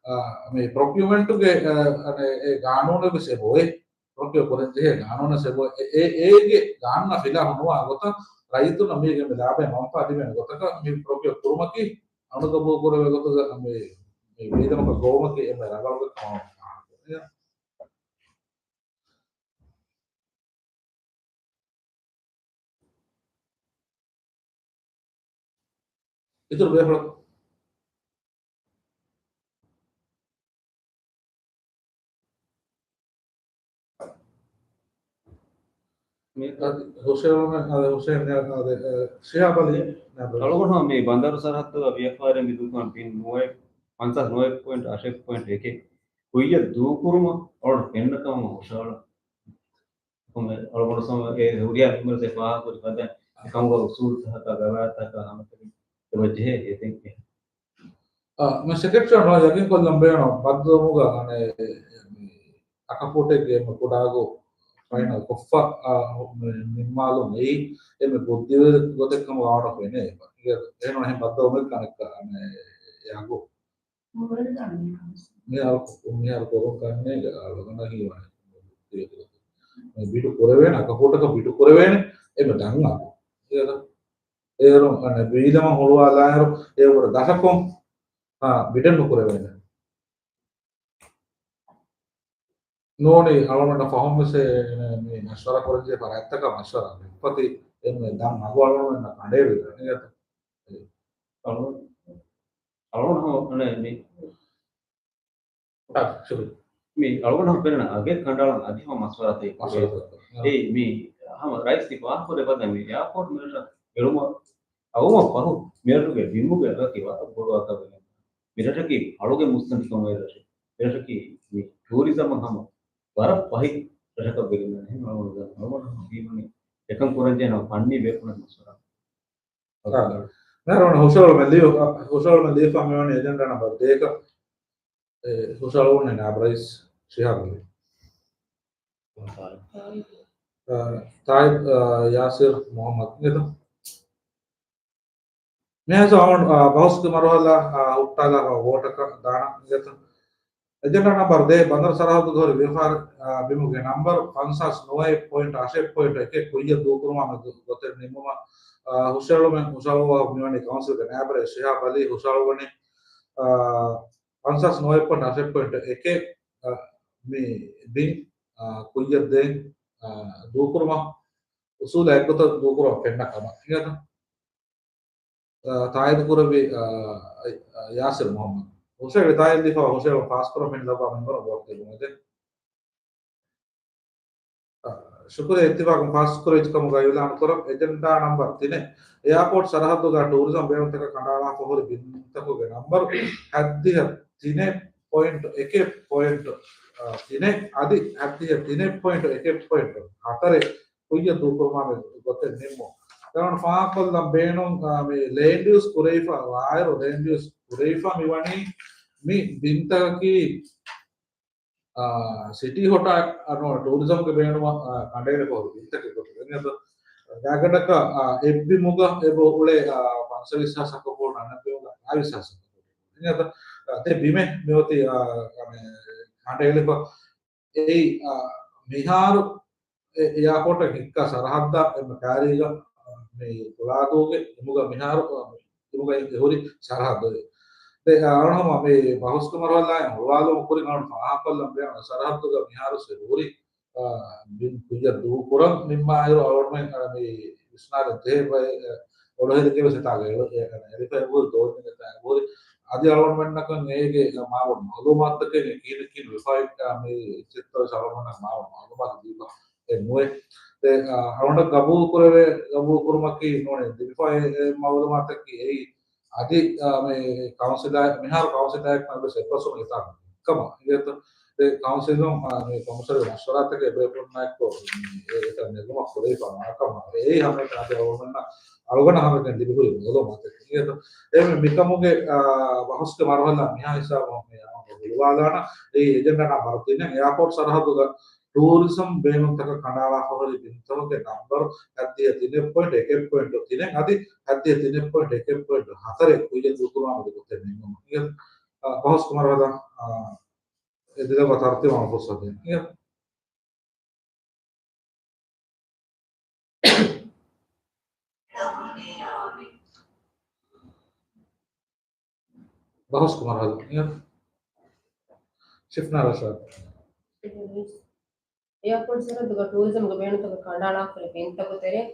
އާ، މި ޕްރޮކިއުމަންޓުގެ، އާ، އަނެ، އެ ގާނޫނެއް ވެސް އެބައޮތް. ޕްރޮކިއު ކުރަން ޖެހޭ ގާނޫނަށް އެބައޮތް. އެ، އެ، އޭގެ ގާނޫނާ ޚިލާފު ނުވާ ގޮތަށް ރައްޔިތުންނަށް މީގެ މި ލާބައިން މަންފާ ލިބޭނެ ގޮތަކަށް މި ޕްރޮކިއު ކުރުމަކީ އަނުގަބޫލު ކުރެވޭ ގޮތުގަ މި، މި ވީދަމަކަށް ގޮވުމަކީ އެންމެ ރަނގަޅު ކަމަށް ވާނެ. އިތުރު ބޭފުޅަކު. މި އަދި ހުސެން، އަދި ހުސެން، އަދި، އަ، ޝިހާބް އަލީ. އަޅުގަނޑު މި ބަނދަރު ސަރަހައްދުގަ ވިޔަފާރި މި ދޫކުރަން ބިން ނުވައެއް، ފަންސާސް ނުވައެއް ޕޮއިންޓް އަށެއް ޕޮއިންޓް އެކެއް ކުއްޔަށް ދޫކުރުމަށް އަޅުގަނޑު ފެންނަ ކަމަށް ހުށަހަޅަ. އަޅުގަނޑު ސަމަ އެ ހުރިހާ މެމްބަރުން ފާހަގަކުރި ފަދަ އެކަމުގަ އުސޫލުތަކާ ގަވާއިދުތަކާ ހަމަތަކެއް އެބަ ޖެހޭ އެތެއް. އާ، މި ސެކްރެޓަރީ އަޅުގަނޑު ޔަގީންކޮށްލަން ބޭނުން ބައްދަލުވުމުގަ އަނެއް މި އަކަފޫޓެއްގެ އެންމެ ކުޑަ އަގު ފައިނަލް ކޮށްފަ، އާ، މި ނިންމާލުން އެއީ އެންމެ ބުއްދިވެރި ގޮތެއް ކަމަށް އަޅުގަނޑަށް ފެނޭ. އެހެން އެހެން ބައްދަލުވުމެއް ކަނެއްކަ އަނެއް އެ އަގު މިހާރު، މިހާރު ކުރުން ކަންނޭނގެ އަޅުގަނޑަށް ހީވާނެ. މި ބިޑު ކުރެވޭނެ، އަކަފޫޓަކަށް ބިޑު ކުރެވޭނެ، އެންމެ ދަށް އަގު. އޭރު، އޭރު، އަނެއް ވީލަމަ ހުޅުވާލާއިރު، އޭރު ދަށަކުން، އާ، ބިޑެއް ނުކުރެވޭނެ. ނޫނީ އަޅުގަނޑަށް ފަހުން ވެސް މި މަޝްވަރާ ކުރަންޖެހޭ ފަރާތްތަކާ މަޝްވަރާ މި އުފަތި އެންމެ ދަން އަގު އަޅުގަނޑުމެންނަށް ކަނޑައެޅިދާނެ. އަޅު-، އަޅުގަނޑު ހަމަ އަނެ މި، އާ، ޝުކުރިއްޔާ. މި އަޅުގަނޑު ހަމަ ފެންނަ އަގެއް ކަނޑައަޅަން އަދި ހަމަ މަޝްވަރާތައް މަޝްވަރާތައް. އެއް މި ހަމަ ރައީސް ތި ފާހަގަކޮށް ދެއްވަން މި އެއާޕޯޓް މިރަށަށް އެޅުމަށް އައުމަށް ފަހު މިރަށުގެ ބިމުގެ އަގަކީ ވަރަށް ބޮޑު އަގަކަށް ވެގެން. މިރަށަކީ އަޅުގެ މުއްސަނދިކަމުގެ ރަށެއް. މިރަށަކީ މި ޓޫރިޒަމަށް ހަމަ ވަރަށް ފަހި ރަށަކަށް ވެގެންދާނެ. އެހެން އަޅުގަނޑު ދަން އަޅުގަނޑު ހަމަ ވީމަނީ އެކަން ކުރަންޖެހޭ ނަމަ ފަންނީ ބޭފުޅުން މަޝްވަރާ. އާ. މިހާރު ހުށަހެޅުމެއް ލިޔު-، ހުށަހެޅުމެއް ލިޔެފަ މިވަނީ އެޖެންޑާ ނަމްބަރު ދޭކަ. އެ، ހުށަހެޅުނީ ނާއިބު ރައީސް ޝިހާބު އަލީ. އާ، ތާއިދު، އާ، ޔާސިރު މުހައްމަދު އިނގޭތަ؟ މިހާރު އަޅުގަނޑު، އާ، ބަހުސްގެ މަރުހަލާ، އާ، ހުއްޓާލާ ވޯޓަކަށް ދާނަން އިނގޭތަ؟ އެޖެންޑާ ނަމްބަރު ދޭއް، ބަނދަރު ސަރަހައްދުގެ ހުރި ވިޔަފާރި، އާ، ބިމުގެ ނަމްބަރު ފަންސާސް ނުވައެއް ޕޮއިންޓް އަށެއް ޕޮއިންޓް އެކެއް ކުއްޔަށް ދޫކުރުމާ މެދު ގޮތެއް ނިންމުމަށް، އާ، ހުށަހެޅުމެއް ހުށަހަޅުއްވާ މިވަނީ ކައުންސިލްގެ ނާއިބު ރައީސް ޝިހާބު އަލީ ހުށަހަޅުވަނީ، އާ، ފަންސާސް ނުވައެއް ޕޮއިންޓް އަށެއް ޕޮއިންޓް އެކެއް، އާ، މި ބިން، އާ، ކުއްޔަށް ދޭން، އާ، ދޫކުރުމަށް އުސޫލާ އެއްގޮތަށް ދޫކުރުމަށް ފެންނަ ކަމަށް އިނގޭތަ؟ އާ، ތާއީދު ކުރެއްވި، އާ، އަ-، އަ-، ޔާސިރު މުހައްމަދު. ހުށަހެޅި ތާއީދު ދީފަ ހުށަހެޅުން ފާސްކުރަން ފެނިލައްވާ މެމްބަރުން ވޯޓް ދެއްވުމަށް ދޭ. އާ، ޝުކުރިއްޔާ، އިއްތިފާޤުން ފާސްކުރެވިއްޖެ ކަމުގައި އިޢުލާނު ކުރަން. އެޖެންޑާ ނަމްބަރު ތިނެއް، އެއާޕޯޓް ސަރަހައްދުގަ ޓޫރިޒަމް ބޭނުންތަކަށް ކަނޑައަޅާފަ ހުރި ބިންތަކުގެ ނަމްބަރު ހައްދިހަ ތިނެއް ޕޮއިންޓް އެކެއް ޕޮއިންޓް، އާ، ތިނެއް އަދި ހައްދިހަ ތިނެއް ޕޮއިންޓް އެކެއް ޕޮއިންޓް ހަތަރެއް ކުއްޔަށް ދޫކުރުމާ މެދު ގޮތެއް ނިންމުން. ދެން ފާހަގަކޮށްލަން ބޭނުން، އާ، މި ލޭންޑް ޔޫސް ކުރެވިފަ، ވާއިރު ލޭންޑް ޔޫސް ކުރެވިފަ މިވަނީ މި ބިންތަކަކީ، އާ، ސިޓީ ހޮޓާ، އާ، ނޫން ޓޫރިޒަމްގެ ބޭނުމަށް، އާ، ކަނޑައެޅިފަ ހުރި ބިންތަކެއް ގޮތުގަ. އެނގޭތަ؟ ގާތްގަނޑަކަށް، އާ، އެއްބިމުގަ އެބަ އުޅޭ، އާ، ފަންސަވީސް ހާސް އަކަށް ބޮޑު އަނެއްބިމުގަ ހަތާވީސް ހާސް އަކަށް ބޮޑު. އެނގޭތަ؟ އާ، ދެ ބިމެއް މިއޮތީ، އާ، އަނެއް ކަނޑައެޅިފަ. އެއީ، އާ، މިހާރު އެ އެއާޕޯޓަށް ހިއްކާ ސަރަހައްދަށް އެންމެ ކައިރީގަ، އާ، މި ފުޅާދޫގެ އިމުގަ މިހާރު، އާ، އިމުގައި އެހުރި ސަރަހައްދު. ދެ، އާ، އަޅުގަނޑު ހަމަ މި ބަހުސްގެ މަރުހަލާއިން ހުޅުވާލުމުގެ ކުރިން އަޅުގަނޑު ފާހަގަކޮށްލަން ބޭނުން ސަރަހައްދުގަ މިހާރު ހުރި، އާ، ބިން ކުއްޔަށް ދޫކުރަން ނިންމާއިރު އަޅުގަނޑުމެން، އާ، މި ވިސްނާލަން ޖެހޭ ބައެއް، އެ، އޮޑުހެލިގެ ވެސް އެތާގަ އެ، އެ، އެ، އެރިފައި ހުރި ދޯންޏެއް އެތާ ހުރި. އަދި އަޅުގަނޑުމެންނަކަށް އޭގެ މާބޮޑު މައުލޫމާތުތަކެއް ކިހިނެއް ކިހިނެއް ވެފައި، އާ، މި ޗެއްތައް ވެސް އަޅުގަނޑުމެންނަށް މާބޮޑު މައުލޫމާތު ދީފަ އެއް ނުވޭ. ދެ، އާ، އަޅުގަނޑަށް ގަބޫލު ކުރެވޭ، ގަބޫލު ކުރުމަކީ ނޫނީ ލިބިފައި އެ މައުލޫމާތަކީ އެއީ. އަދި، އާ، މި ކައުންސިލާ-، މިހާރު ކައުންސިލާއެކު ވެސް އެއްބަސްވުމަށް އެތާ ކަމަށް އިނގޭތަ؟ ދެ ކައުންސިލުން، އާ، މި ކޮންމެސް މަޝްވަރާތަކެއް ބޭފުޅުންނާއެކު މި އެ-، އެތައް ނެގުމަށް ކުރެވިފަ ވާކަމަށް އެއީ ހަމައެކަނި އަދި އަޅުގަނޑަށް، އަޅުގަނޑަށް ހަމައެކަނި ލިބިހުރި މައުލޫމާތެއް އިނގޭތަ؟ އެ މި-، މިކަމުގެ، އާ، ބަހުސްގެ މަރުހަލާ މިހާ ހިސާބުން މި އަޅުގަނޑު ހުޅުވާލާނަން. އެއީ އެޖެންޑާ ނަމްބަރު ތިނެއް، އެއާޕޯޓް ސަރަހައްދުގަ ޓޫރިޒަމް ބޭނުންތަކަށް ކަނޑައަޅާފަ ހުރި ބިންތަކުގެ ނަމްބަރު ހައްދިހަ ތިނެއް ޕޮއިންޓް އެކެއް ޕޮއިންޓް ތިނެއް އަދި ހައްދިހަ ތިނެއް ޕޮއިންޓް އެކެއް ޕޮއިންޓް ހަތަރެއް ކުއްޔަށް ދޫކުރުމާ މެދު ގޮތެއް ނިންމުމަށް. އިނގޭތަ؟ އާ، ބަހުސް ކުރަމުން ވަދާ، އާ، އެ ދިލަށް ތަރުތީބު އަމަ ފުރުސަތު ދޭން. އިނގޭތަ؟ ބަހުސް ކުރަމުން ވަދާ. އިނގޭތަ؟ ޝިފްނާ ރަޝާދް. އެއާޕޯޓް ސަރަހައްދުގަ ޓޫރިޒަމްގެ ބޭނުންތަކަށް ކަނޑައަޅާފަ ހުރި ބިންތަކުގެ ތެރެއިން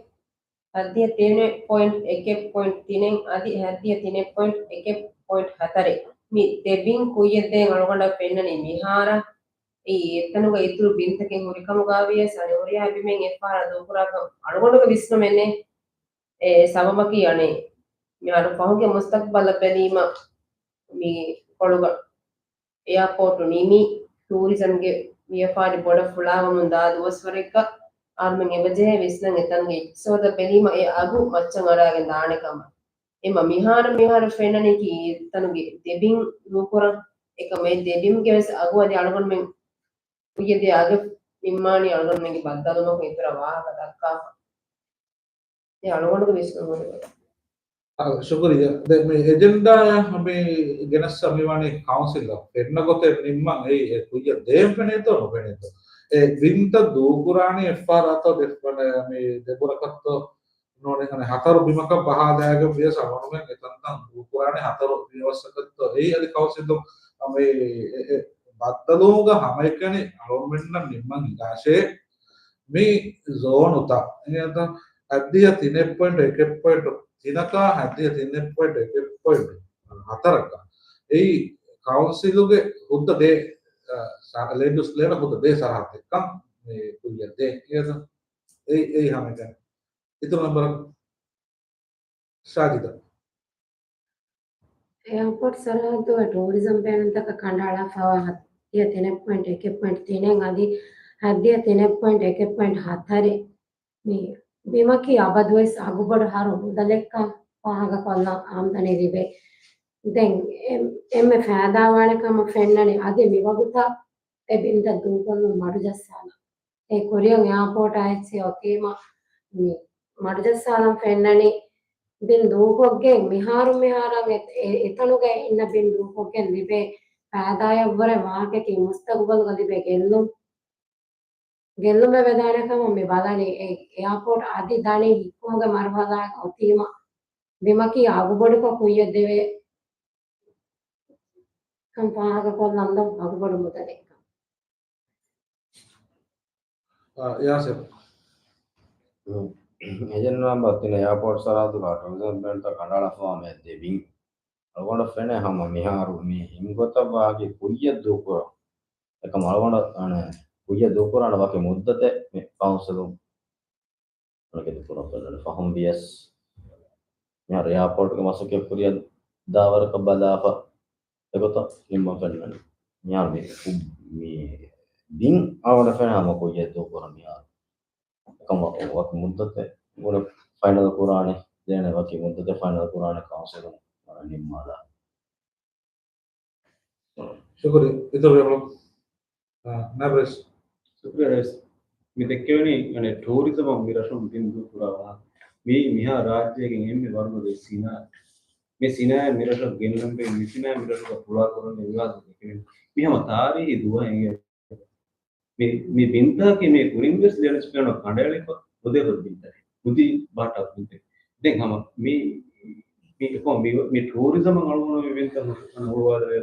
ހައްދިހަ ތިނެއް ޕޮއިންޓް އެކެއް ޕޮއިންޓް ތިނެއް އަދި ހައްދިހަ ތިނެއް ޕޮއިންޓް އެކެއް ޕޮއިންޓް ހަތަރެއް މި ދެ ބިން ކުއްޔަށް ދޭން އަޅުގަނޑަށް ފެންނަނީ މިހާރަށް. އެއީ އެތަނުގަ އިތުރު ބިންތަކެއް ހުރިކަމުގަވިޔަސް އަނެއް ހުރިހާ ބިމެއް އެއްފަހަރާ ދޫކުރާކަން އަޅުގަނޑުގެ ވިސްނުމެއް ނެތް. އެ ސަބަބަކީ އަނެއް މިހާރު ފަހުގެ މުސްތަޤްބަލަށް ބެލީމަ މި ކޮޅުގަ އެއާޕޯޓު ނިމި، ޓޫރިޒަމްގެ ވިޔަފާރި ބޮޑަށް ފުޅާވަމުން ދާ ދުވަސްވަރެއްގަ އަހަރުމެން އެބަޖެހޭ ވިސްނަން އެތަނުގެ އިޤްތިޞާދަށް ބެލީމަ އެ އަގު މައްޗަށް އަރާގެން ދާނެ ކަމަށް. އެމަ މިހާރު މިހާރު ފެންނަނީކީ އެތަނުގެ ދެ ބިން ދޫކުރަން. އެކަމަށް އެ ދެ ބިމްގެ ވެސް އަގު އަދި އަޅުގަނޑުމެން ކުއްޔަށް ދޭ އަގެއް ނިންމާނީ އަޅުގަނޑުމެންގެ ބައްދަލުވުމަކުން އިތުރަށް ވާހަކަ ދައްކާފަ. އެ އަޅުގަނޑުގެ ވިސްނުން ހުރި. އާ، ޝުކުރިއްޔާ. ދެ މި އެޖެންޑާއަށް މި ގެނެއްސަ މިވަނީ ކައުންސިލަށް ފެންނަ ގޮތެއް ނިންމަން. އެއީ އެ ކުއްޔަށް ދޭން ފެނޭތޯ ނުފެނޭތޯ؟ އެ ބިންތައް ދޫކުރާނީ އެއްފަހަރާތޯ ދެ-، މި ދެބުރަކަށްތޯ ނޫނީ ހަތަރު ބިމަކަށް ބަހާލައިގެން ވިޔަސް އަޅުގަނޑުމެން އެތަންތަން ދޫކުރާނީ ހަތަރު ބިމެއް ވެސް އެކަށްތޯ؟ އެއީ އަދި ކައުންސިލުން މި އެ، އެ، ބައްދަލުވުމުގަ ހަމައެކަނި އަޅުގަނޑުމެންނަށް ނިންމަން ހިނގާށޭ މި ޒޯނުތައް. އެހެން ހައްދިހަ ތިނެއް ޕޮއިންޓު އެކެއް ޕޮއިންޓު ތިނަކާ ހައްދިހަ ތިނެއް ޕޮއިންޓު އެކެއް ޕޮއިންޓު ހަތަރަކަށް. އެއީ ކައުންސިލުގެ ހުއްދަ ދޭ، އަ، ސަ-، ލެންޑް ޔޫސް ލޭނަށް ހުއްދަ ދޭ ސަރަހައްދެއްކަން މި ކުއްޔަށް ދޭ. އެހެން އެއީ، އެއީ ހަމައެކަނި. އިތުރު މެމްބަރަށް ސާޖިދަށް. އެއާޕޯޓް ސަރަހައްދުގަ ޓޫރިޒަމް ބޭނުންތަކަށް ކަނޑައަޅާފައިވާ ހައްދިހަ ތިނެއް ޕޮއިންޓު އެކެއް ޕޮއިންޓު ތިނެއް އަދި ހައްދިހަ ތިނެއް ޕޮއިންޓު އެކެއް ޕޮއިންޓު ހަތަރެއް މި ބިމަކީ އަބަދުވެސް އަގުބޮޑު ހަރު މުދަލެއްކަން ފާހަގަކޮށްލަން އާމްދަނީ ލިބޭ. ދެން އެ-، އެންމެ ފައިދާވާނެ ކަމަށް ފެންނަނީ އަދި މިވަގުތަށް އެ ބިންތައް ދޫކޮށްލުން މަޑުޖައްސާލަން. އެ ކުރިއަށް އެއާޕޯޓާ އެއްޗެއް އޮތީމަ މި މަޑުޖައްސާލަން ފެންނަނީ ބިން ދޫކޮށްގެން މިހާރު މިހާރަށް އެ-، އެ-، އެތަނުގައި އިންނަ ބިން ދޫކޮށްގެން ލިބޭ ފައިދާއަށްވުރެ މާކެޓީ މުސްތަގުބަލުގަ ލިބޭ ގެއްލުން، ގެއްލުމެއް ވެދާނެ ކަމަށް މި ބަލަނީ. އެ އެއާޕޯޓް އަދި ދަނީ ހިއްކުމުގެ މަރުހަލާގަ އޮތީމަ ބިމަކީ އަގުބޮޑުކޮށް ކުއްޔަށް ދެވޭ ކަން ފާހަގަކޮށްލަން ދޯ އަގުބޮޑު މުދަލެއްކަން. އާ، ޔާސިރު. އެޖެންޓް މެމްބަރ ތިނެއް އެއާޕޯޓް ސަރަހައްދުގަ ޓޫރިޒަމް ބޭނުންތައް ކަނޑައަޅާފައިވާ މި ދެ ބިން. އަޅުގަނޑަށް ފެނޭ ހަމަ މިހާރު މި ހިންގު ގޮތަށް ވާހަކަ ކުއްޔަށް ދޫކުރަން. އެކަމް އަޅުގަނޑަށް އަނެއް ކުއްޔަށް ދޫކުރާނެ ވަކި މުއްދަތެއް މި ކައުންސިލުން އަނެކެތި ކުރަން ފެންނަނީ. ފަހުން ވިޔަސް މިހާރު އެއާޕޯޓްގެ މަސައްކަތް ކުރިއަށް ދާވަރަކަށް ބަލާފަ އެގޮތަށް ނިންމަން ފެންނަނީ. މިހާރު މި، މި ދިން އަޅުގަނޑަށް ފެނޭ ހަމަ ކުއްޔަށް ދޫކުރަން މިހާރު. އެކަމަކު ވަކި މުއްދަތެއް ފައިނަލް ކުރާނެ، ދޭނެ ވަކި މުއްދަތެއް ފައިނަލް ކުރާނެ ކައުންސިލުން ނިންމާލާ. ޝުކުރި. އިތުރު އެބަ-، އާ، ނަބްރަސް. ޝުކުރިއްޔާ ރައީސް. މި ދެއްކެވެނީ، އަނެއް ޓޫރިޒަމަށް މި ރަށުން ބިން ދޫކުރާ ވާހަކަ. މީ މިހާ ރާއްޖޭގެ އެންމެ ވަރުގަދަ ސިނާ-، މި ސިނާއަތް މި ރަށަށް ގެންނަންވީ، މި ސިނާއަތް މި ރަށުގަ ފުޅާކުރަން ވިވާދަ ދެކެވެނީ. މި ހަމަ ތާރީހީ ދުވަހެއް އިނގޭ. މި، މި ބިންތަކަކީ މީ ކުރިންވެސް ލެންޑް ޔޫސް ޕްލޭނަށް ކަނޑައެޅިފަ ހުދޭ ހުރި ބިންތަކެއް. ހުދީ ބާޓާ ބިންތަކެއް. ދެން ހަމަ މި، މި، މި، މި ޓޫރިޒަމަށް އަޅުގަނޑު މި ބިންތައް ހުޅުވާލެވޭ.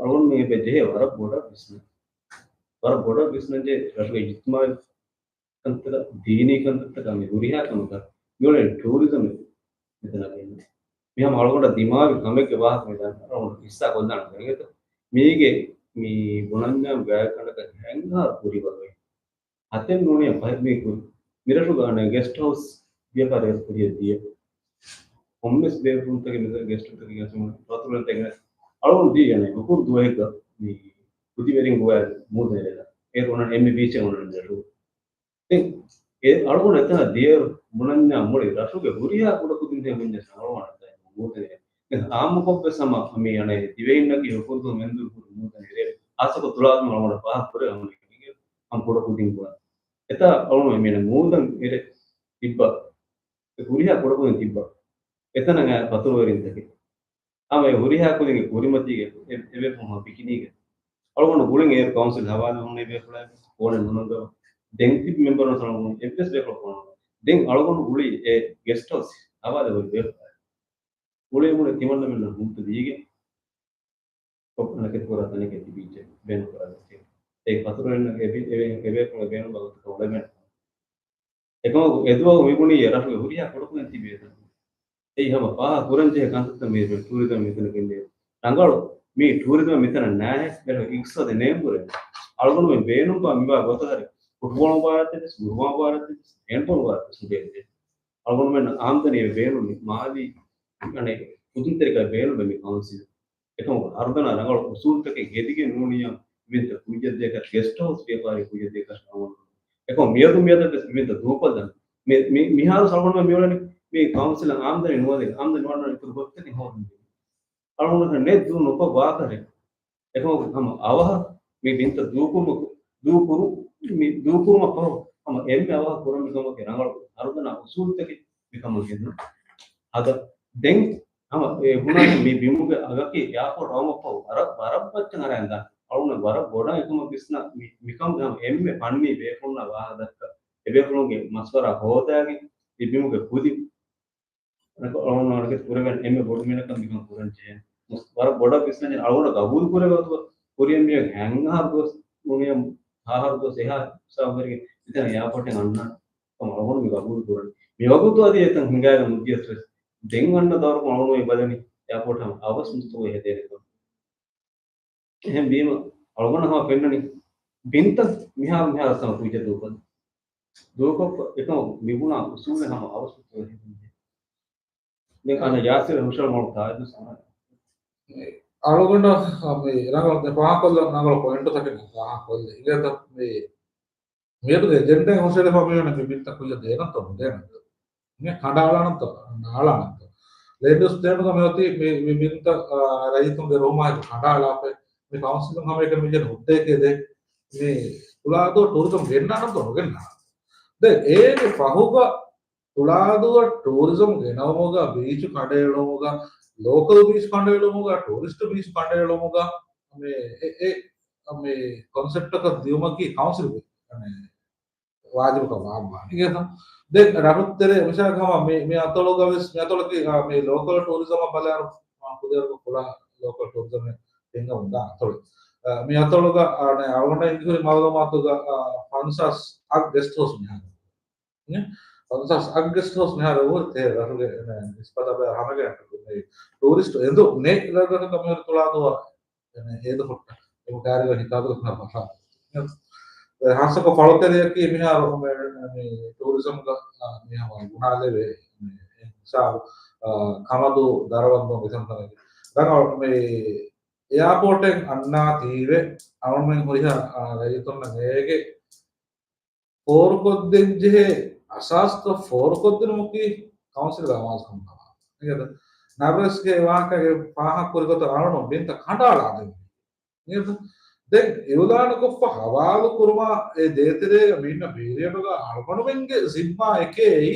އަޅުގަނޑު މި އެބަ ޖެހޭ ވަރަށް ބޮޑަށް ވިސްނަން. ވަރަށް ބޮޑަށް ވިސްނަންޖެހޭ ރަށުގެ އިޖްތިމާޢީ ކަންތައްތަކަށް، ދީނީ ކަންތައްތަކަށް މި ހުރިހާ ކަމަކަށް މިއުޅެނީ ޓޫރިޒަމެއް މިތަނަށް ގެންނަ. މި ހަމަ އަޅުގަނޑަށް ދިމާވި ކަމެއްގެ ވާހަކަ މި ދަން އަޅުގަނޑު ހިއްސާ ކޮށްލާނަން ގެންގެތަ. މީގެ މި ބުނަންޏާ ގާތްގަނޑަކަށް ހަތް އަހަރު ކުރި ބަލައި. ހަތެއް ނޫނިއްޔާ ފަހެއް މީ ކުރި. މިރަށުގަ އަނެއް ގެސްޓް ހައުސް ވިޔަފާރި ކުރިއަށް ދިޔަ. ހޮމްލެސް ބޭފުޅުންތަކެއް މި ގެސްޓުންތަކެއް ގެސްޓުން ފަތުރުވެރިންތަކެއް އަޅުގަނޑު ދީ އަނެއް ހުކުރު ދުވަހެއްގަ މި ކުދިވެރިން ގޮވާ މޫދަނިވެލަ. އޭރު އޮންނަނީ އެމްއޭ ބީޗެއް އޮންނަނީ ރަށު. ދެން އެ އަޅުގަނޑު އެތަނަށް ދިޔައިރު ބުނަންޏާ މުޅި ރަށުގެ ހުރިހާ ކުޑަކުދިން ހެން ވަންޏާ އަޅުގަނޑަށް މޫދަނިވެ. ދެން އާއްމުކޮށްވެސް ހަމަ މި އަނެއް ދިވެހިންނަކީ ހުކުރު ދުވަހު މެންދުރު ހުރި މޫދަނިވެ. ހާއްސަކޮށް ތުޅާދުން އަޅުގަނޑަށް ފާހަގަ ކުރެވެ ހަމަ ކުޑަކުދިން ބުނަން. އެތާ އަޅުގަނޑު މި މޫދަން އެރެ ތިއްބަ އެ ހުރިހާ ކުޑަކުދިން ތިއްބަ. އެތަނަށް އައި ފަތުރުވެރިންތަކެއް. ހަމަ އެ ހުރިހާ ކުދިންގެ ކުރިމަތީގަ އެ، އެބޭފުޅުން ހަމަ ފިކިނީގަ. އަޅުގަނޑު ގުޅިން އޭރު ކައުންސިލް ހަވާލު ހުންނެވި ބޭފުޅާއެކު ފޯނެއް ނުނަންގަވާ. ދެން ތިބި މެމްބަރުން ސަލާމު އެއްވެސް ބޭފުޅަކު ނުނަން. ދެން އަޅުގަނޑު ގުޅި އެ ގެސްޓް ހައުސް ހަވާލު ހުރި ބޭފުޅާއެކު. ގުޅި ގުޅި ތިމަންނަމެންނަށް ހުއްދަ ދީގެން ކޮށް އަނެކެތި ކުރާ ތަނެކޭ ތިބިއްޖެ ބޭނުން ކުރާ ގޮތެއް. އެ ފަތުރުވެރިންނަށް އެ ބޭ-، އެ ބޭ-، އެ ބޭފުޅުން ބޭނުން ބަލަތަކަށް އުޅެމެން. އެކަމަކު އެދުވަހު މިބުނީ އެ ރަށުގެ ހުރިހާ ކުޑަކުދިން ތިބޭތަން. އެއީ ހަމަ ފާހަގަ ކުރަންޖެހޭ ކަންތައްތައް މި ޓޫރިޒަމް މިތަނަށް ގެންދިޔަ. ރަނގަޅު މި ޓޫރިޒަމް މިތަނަށް ނާހެ ބެހޭ އިގްތިސާދީ ނޭނގުރޭ. އަޅުގަނޑުމެން ބޭނުންވާ މިވާ ގޮތަށް ހަރެ ފުޓްބޯޅަ މުބާރާތެއް ވެސް، ގުރުބާ މުބާރާތެއް ވެސް، ހޭންޑްބޯޅަ މުބާރާތެއް ވެސް ނުބޭނުންވާ. އަޅުގަނޑުމެން އާމްދަނީ ބޭނުން މާލީ އަނެއް ކުދިންތެރިކަން ބޭނުންވޭ މި ކައުންސިލް. އެކަމަކު ހަރުދަނާ ރަނގަޅު އުސޫލުތަކެއް ހެދިގެން ނޫނިއްޔާ މިވެންތަ ކުއްޔަށްދޭކަށް ގެސްޓް ހައުސް ވިޔަފާރި ކުއްޔަށްދޭކަށް ނަމަ. އެކަމަކު މިއަދު މިއަދަށްވެސް މިވެންތަ ދޫކޮށްލަން. މި، މި، މިހާރު އަޅުގަނޑު މިއުޅެނީ މި ކައުންސިލަށް އާމްދަނީ ނުވަދެ، އާމްދަނީ ނުވަންނަ އިތުރު ގޮތްތަކެއް ހޯދުން. އަޅުގަނޑަކަށް ނެތް ދޫ ނުކޮށް ވާކަރެއް. އެކަމަކު ހަމަ އަވަހަށް މި ބިންތައް ދޫކުރުމަކު، ދޫކުރު-، މި ދޫކުރުމަށް ފަހު ހަމަ އެންމެ އަވަހަށް ކުރަން މި ކަމަކީ ރަނގަޅު ހަރުދަނާ އުސޫލުތަކެއް މިކަމަށް ގެންދަން. ހަދަ ދެން ހަމަ އެ ބުނާނެ މި ބިމުގެ އަގަކީ އެއާޕޯޓް އައުމަށްފަހު ވަރަށް، ވަރަށް ބައްޗަށް އަރައިން ދާން. އަޅުގަނޑު ވަރަށް ބޮޑަށް އެކަމަށް ވިސްނާ މި، މިކަމުގެ ހަމަ އެންމެ ފަންނީ ބޭފުޅުންނާ ވާހަކަ ދައްކާ. އެބޭފުޅުންގެ މަޝްވަރާ ހޯދާގެން މި ބިމުގެ ކުދި އަޅުގަނޑު އަޅުގަނޑު ކުރެވޭނެ އެންމެ ބޮޑު މިނަކަން މިކަން ކުރަން ޖެހޭ. ވަރަށް ބޮޑަށް ވިސްނަން އަޅުގަނޑު ގަބޫލު ކުރެވޭ ގޮތުގަ ކުރިއަށް މިއޮތް ހަތް އަހަރު ދުވަސް ނޫނިއްޔާ ހަ އަހަރު ދުވަސް އެހާ ހިސާބުވެރިގެ މިތަނަށް އެއާޕޯޓެއް އަންނާ ކަމަށް އަޅުގަނޑު މި ގަބޫލު ކުރަނީ. މި ވަގުތު އަދި އެތަން ހިނގާގެން ނުދިޔަސް ވެސް ދެން އަންނަ ދައުރަކުން އަޅުގަނޑު މި ބަލަނީ އެއާޕޯޓަށް އަވަސް މުސްތުވައެއް ހެދޭނެ ކަމަށް. އެހެން ވީމަ އަޅުގަނޑަށް ހަމަ ފެންނަނީ ބިންތައް މިހާރު މިހާރު އަސްލަމަ ކުއްޖެއް ދޫކޮށް ދޫކޮށް އެކަމަކު މިބުނާ އުސޫލެއް ހަމަ އަވަސް މުސްތުވައެއް ހެދުން. ދެން އަންނަ ޔާސިރ ހުށަހަޅުމަށް ތާއީދު ސަމާ. އަޅުގަނޑަށް މި ރަނގަޅު ދެ ފާހަކޮށްލަ ރަނގަޅު ޕޮއިންޓުތަކެއް ފާހަކޮށްލި. އިނގޭތަ މި މިއަދު ދެން ދެން ހުށަހެޅިފަ މިވަނީ މި ބިންތައް ކުއްޖެއް ދޭނަންތޯ ނުދޭނަންތޯ؟ މި ކަނޑައަޅާނަންތޯ ނާޅާނަންތޯ؟ ލޭންޑް ޔޫސް ޕްލޭނުގަ މިއޮތީ މި، މި ބިންތައް، އާ، ރައްޔިތުންގެ ރުހުމާއެކު ކަނޑައަޅާފައި. މި ކައުންސިލުން ހަމައެކަނި މި ޖެހޭ ހުއްދައެކޭ ދޭ. މި ތުޅާދޫ ޓޫރިޒަމް ގެންނާނަންތޯ ނުގެންނާނަން؟ ދެން އޭގެ ފަހުގަ ތުޅާދޫއަށް ޓޫރިޒަމް ގެނައުމުގަ، ބީޗު ކަނޑައެޅުމުގަ، ލޯކަލް ބީޗް ކަނޑައެޅުމުގަ، ޓޫރިސްޓް ބީޗް ކަނޑައެޅުމުގަ، މި އެ، އެ، މި ކޮންސެޕްޓަކަށް ދިޔުމަކީ ކައުންސިލްގެ، މި ވާޖިބުކަން ވާންވާނެ. އިނގޭތަ؟ ދެން ރަށުތެރެ މިސާލަކަށް ހަމަ މި، މި އަތޮޅުގަ ވެސް، މި އަތޮޅަކީ، އާ، މި ލޯކަލް ޓޫރިޒަމަށް ބަލާއިރު، އާ، ކުދިވަރަކު ފުޅާ ލޯކަލް ޓޫރިޒަމެއް ހިނގަމުންދާ އަތޮޅެއް. އާ، މި އަތޮޅުގަ، އާ، ނެ، އަޅުގަނޑަށް އިނގިހުރި މައުލޫމާތުގަ، އާ، ފަންސާސް އަށް ގެސްޓް ހައުސް މިހާރު. ނެ؟ ފަންސާސް އަށް ގެސްޓް ހައުސް މިހާރު އެބަހުރި ތޭރަ ރަށުގެ، އެ، ނިސްބަތަށް ބަލާ ހަމަގެ މި ޓޫރިސްޓް އެނދުން ނެތް ރަށްރަށަކަށް މިހާރު ތުޅާދޫއަށް، އެ، ނެ، ހޭދަ ހުއްޓަ. އެ ކާރިގަ ހިތާދު ނަ ބަހާ. އެ، ހާއްސަކޮށް ފަޅުތެރެއަކީ މިހާރު މެ، މި ޓޫރިޒަމްގަ، އާ، މި ހަމަ ގުނާލެވޭ، މި ހިސާބު، އާ، ކަމަދޫ ދަރަވަންދޫ މިތަންތަނަކީ. ދަން މި އެއާޕޯޓެއް އަންނާތީވެ އަޅުމެން ހުރިހާ، އާ، ރައްޔިތުންނަށް އޭގެ ފޯރުކޮށްދޭންޖެހޭ އަސާސްތައް ފޯރުކޮށްދިނުމަކީ ކައުންސިލްގެ އަމާޒުކަމުގަ. އިނގޭތަ؟ ނަރަސްގެ ވާހަކަގެ ފާހަގަކުރި ގޮތަށް އަޅުން ބިންތައް ކަނޑައަޅާދެން. އިނގޭތަ؟ ދެން އިއުލާނުކޮށްފަ ހަވާލު ކުރުމާ އެ ދޭތެރޭގަ މި އިންނަ ޕީރިއަޑުގަ އަޅުގަނޑުމެންގެ ޒިންމާ އެކޭ އެއީ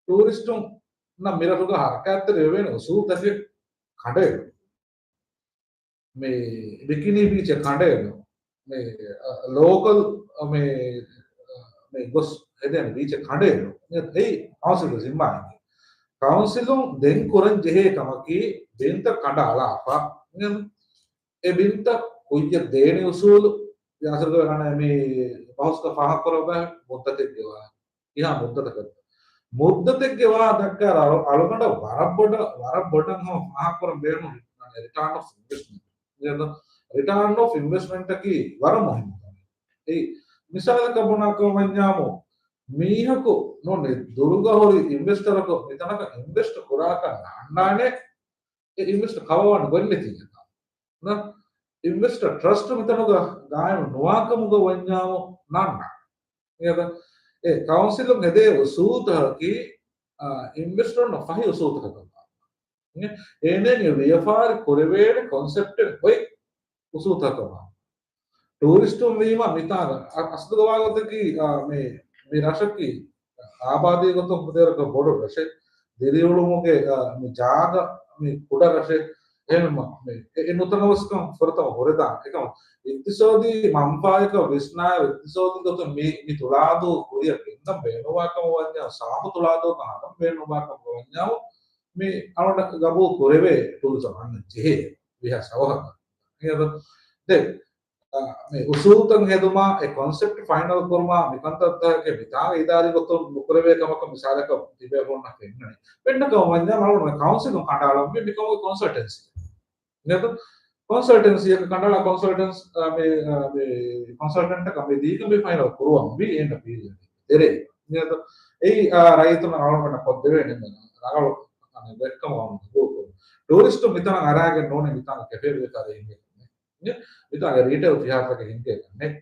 ޓޫރިސްޓުންނަށް މިރަށުގަ ހަރަކާތްތެރިވެވޭނެ އުސޫލުތަކެއް ކަނޑައެޅުން. މި ބިކިނީ ބީޗެއް ކަނޑައެޅުން. މި، އަ، ލޯކަލް، އަ، މި، އަ، މި ގޮސް ހެދޭނެ ބީޗެއް ކަނޑައެޅުން. އެއީ ކައުންސިލްގެ ޒިންމާއެއް. ކައުންސިލުން ދެން ކުރަން ޖެހޭ ކަމަކީ ބިންތައް ކަނޑައަޅާފަ. އެ ބިންތައް ކުއްޔަށް ދޭނެ އުސޫލު ޔާސިރުގެ އަނެ މި ބަހުސްގަ ފާހަގަކުރައްވާ މުއްދަތެއްގެ ވާހަކަ. ކިހާ މުއްދަތަކަށް؟ މުއްދަތެއްގެ ވާ ދައްކާ އަޅު-، އަޅުގަނޑަށް ވަރަށް ބޮޑަށް، ވަރަށް ބޮޑަށް ހަމަ ފާހަގަކުރަން ބޭނުން ރިޓާން އޮފް އިންވެސްޓްމަންޓް. ރިޓާން އޮފް އިންވެސްޓްމަންޓަކީ ވަރަށް މުހިންމު ކަމެއް. އެއީ މިސާލަކަށް ބުނާކަމަށް ވަންޏާމު، މީހަކު ނޫނީ ދުރުގަ ހުރި އިންވެސްޓަރަކު މިތަނަކަށް އިންވެސްޓް ކުރާކަށް ނާންނާނެ، އެ އިންވެސްޓް ކަމަށް ވާން ގޮތް ނެތީ އެކަން. ނަ، އިންވެސްޓަރ ޓްރަސްޓް މިތަނުގަ ގާއިމު ނުވާކަމުގަ ވަންޏާމު ނާންނާނެ. އެ ކައުންސިލުން ހެދޭ އުސޫލުތަކަކީ، އާ، އިންވެސްޓަރުންނަށް ފަހި އުސޫލުތަކަކަށް ވާނެ. އޭނަގެ ވިޔަފާރި ކުރެވޭނެ ކޮންސެޕްޓެއް އޮތް އުސޫލުތަކަކަށް ވާނެ. ޓޫރިސްޓުން ވީމަ މިތާގަ އަ-، އަސްލުގަ ވާގޮތަކީ، އާ، މި، މި ރަށަކީ އާބާދީ ގޮތުން ކުދިވަރަކަށް ބޮޑު ރަށެއް. ދިރިއުޅުމުގެ، އާ، މި ޖާގަ މި ކުޑަ ރަށެއް. އެހެންވީމަ މި އެ، އެ ނުތަނަވަސްކަން ފުރަތަމަ ހުރެދާނެ. އެކަމަ އިޤްތިޞާދީ މަންފާއަކަށް ވިސްނާއިރު އިޤްތިޞާދީ ގޮތުން މި، މި ތުޅާދޫ ކުރިއަށް ގެންދަން ބޭނުންވާ ކަމަށް ވަންޏާ، ސާފު ތުޅާދޫއަކަށް ހަދަން ބޭނުންވާ ކަމަށް ވަންޏާ، މި އަޅުގަނޑަށް ގަބޫލު ކުރެވޭ ޓޫރިޒަމް އަންނަން ޖެހޭ ވީހާ ސަބަހަކަށް. އިނގޭތަ؟ ދެން، އާ، މި އުސޫލުތައް ހެދުމާ، އެ ކޮންސެޕްޓް ފައިނަލް ކުރުމާ، މި ކަންތައްތަކެއް މިތާގަ އިދާރީ ގޮތުން ނުކުރެވޭ ކަމަކަށް މިސާލަކަށް ތިބޭފުޅުންނަށް ފެންނަނީ. ފެންނަ ކަމަށް ވަންޏާ މަޅުން ކައުންސިލުން ކަނޑައަޅަންވީ މިކަމުގެ ކޮންސަލްޓެންސީ. އިނގޭތަ؟ ކޮންސަލްޓެންސީއަކަށް ކަނޑައަޅާ ކޮންސަލްޓެންސް، އާ، މި، އާ، މި ކޮންސަލްޓެންޓަކަށް މި ދީގަ މި ފައިނަލް ކުރުވަންވީ އެންޑް ޕީރިއަޑް ތެރޭ. އިނގޭތަ؟ އެއީ، އާ، ރައްޔިތުންނަށް އަޅުގަނޑަށް ކޮށްދެވޭނެ ރަނގަޅު، އާ، ވެއްކަމަށް ގަބޫލު ކުރުން. ޓޫރިސްޓުން މިތަނަށް އަރާގެން ނޫނީ މިތާގަ ކެފޭ ވިޔަފާރި ހިނގޭ ކަމެއް. މިތާގަ ރީޓެއިލް ފިހާރަތަކެއް ހިނގޭ ކަމެއް.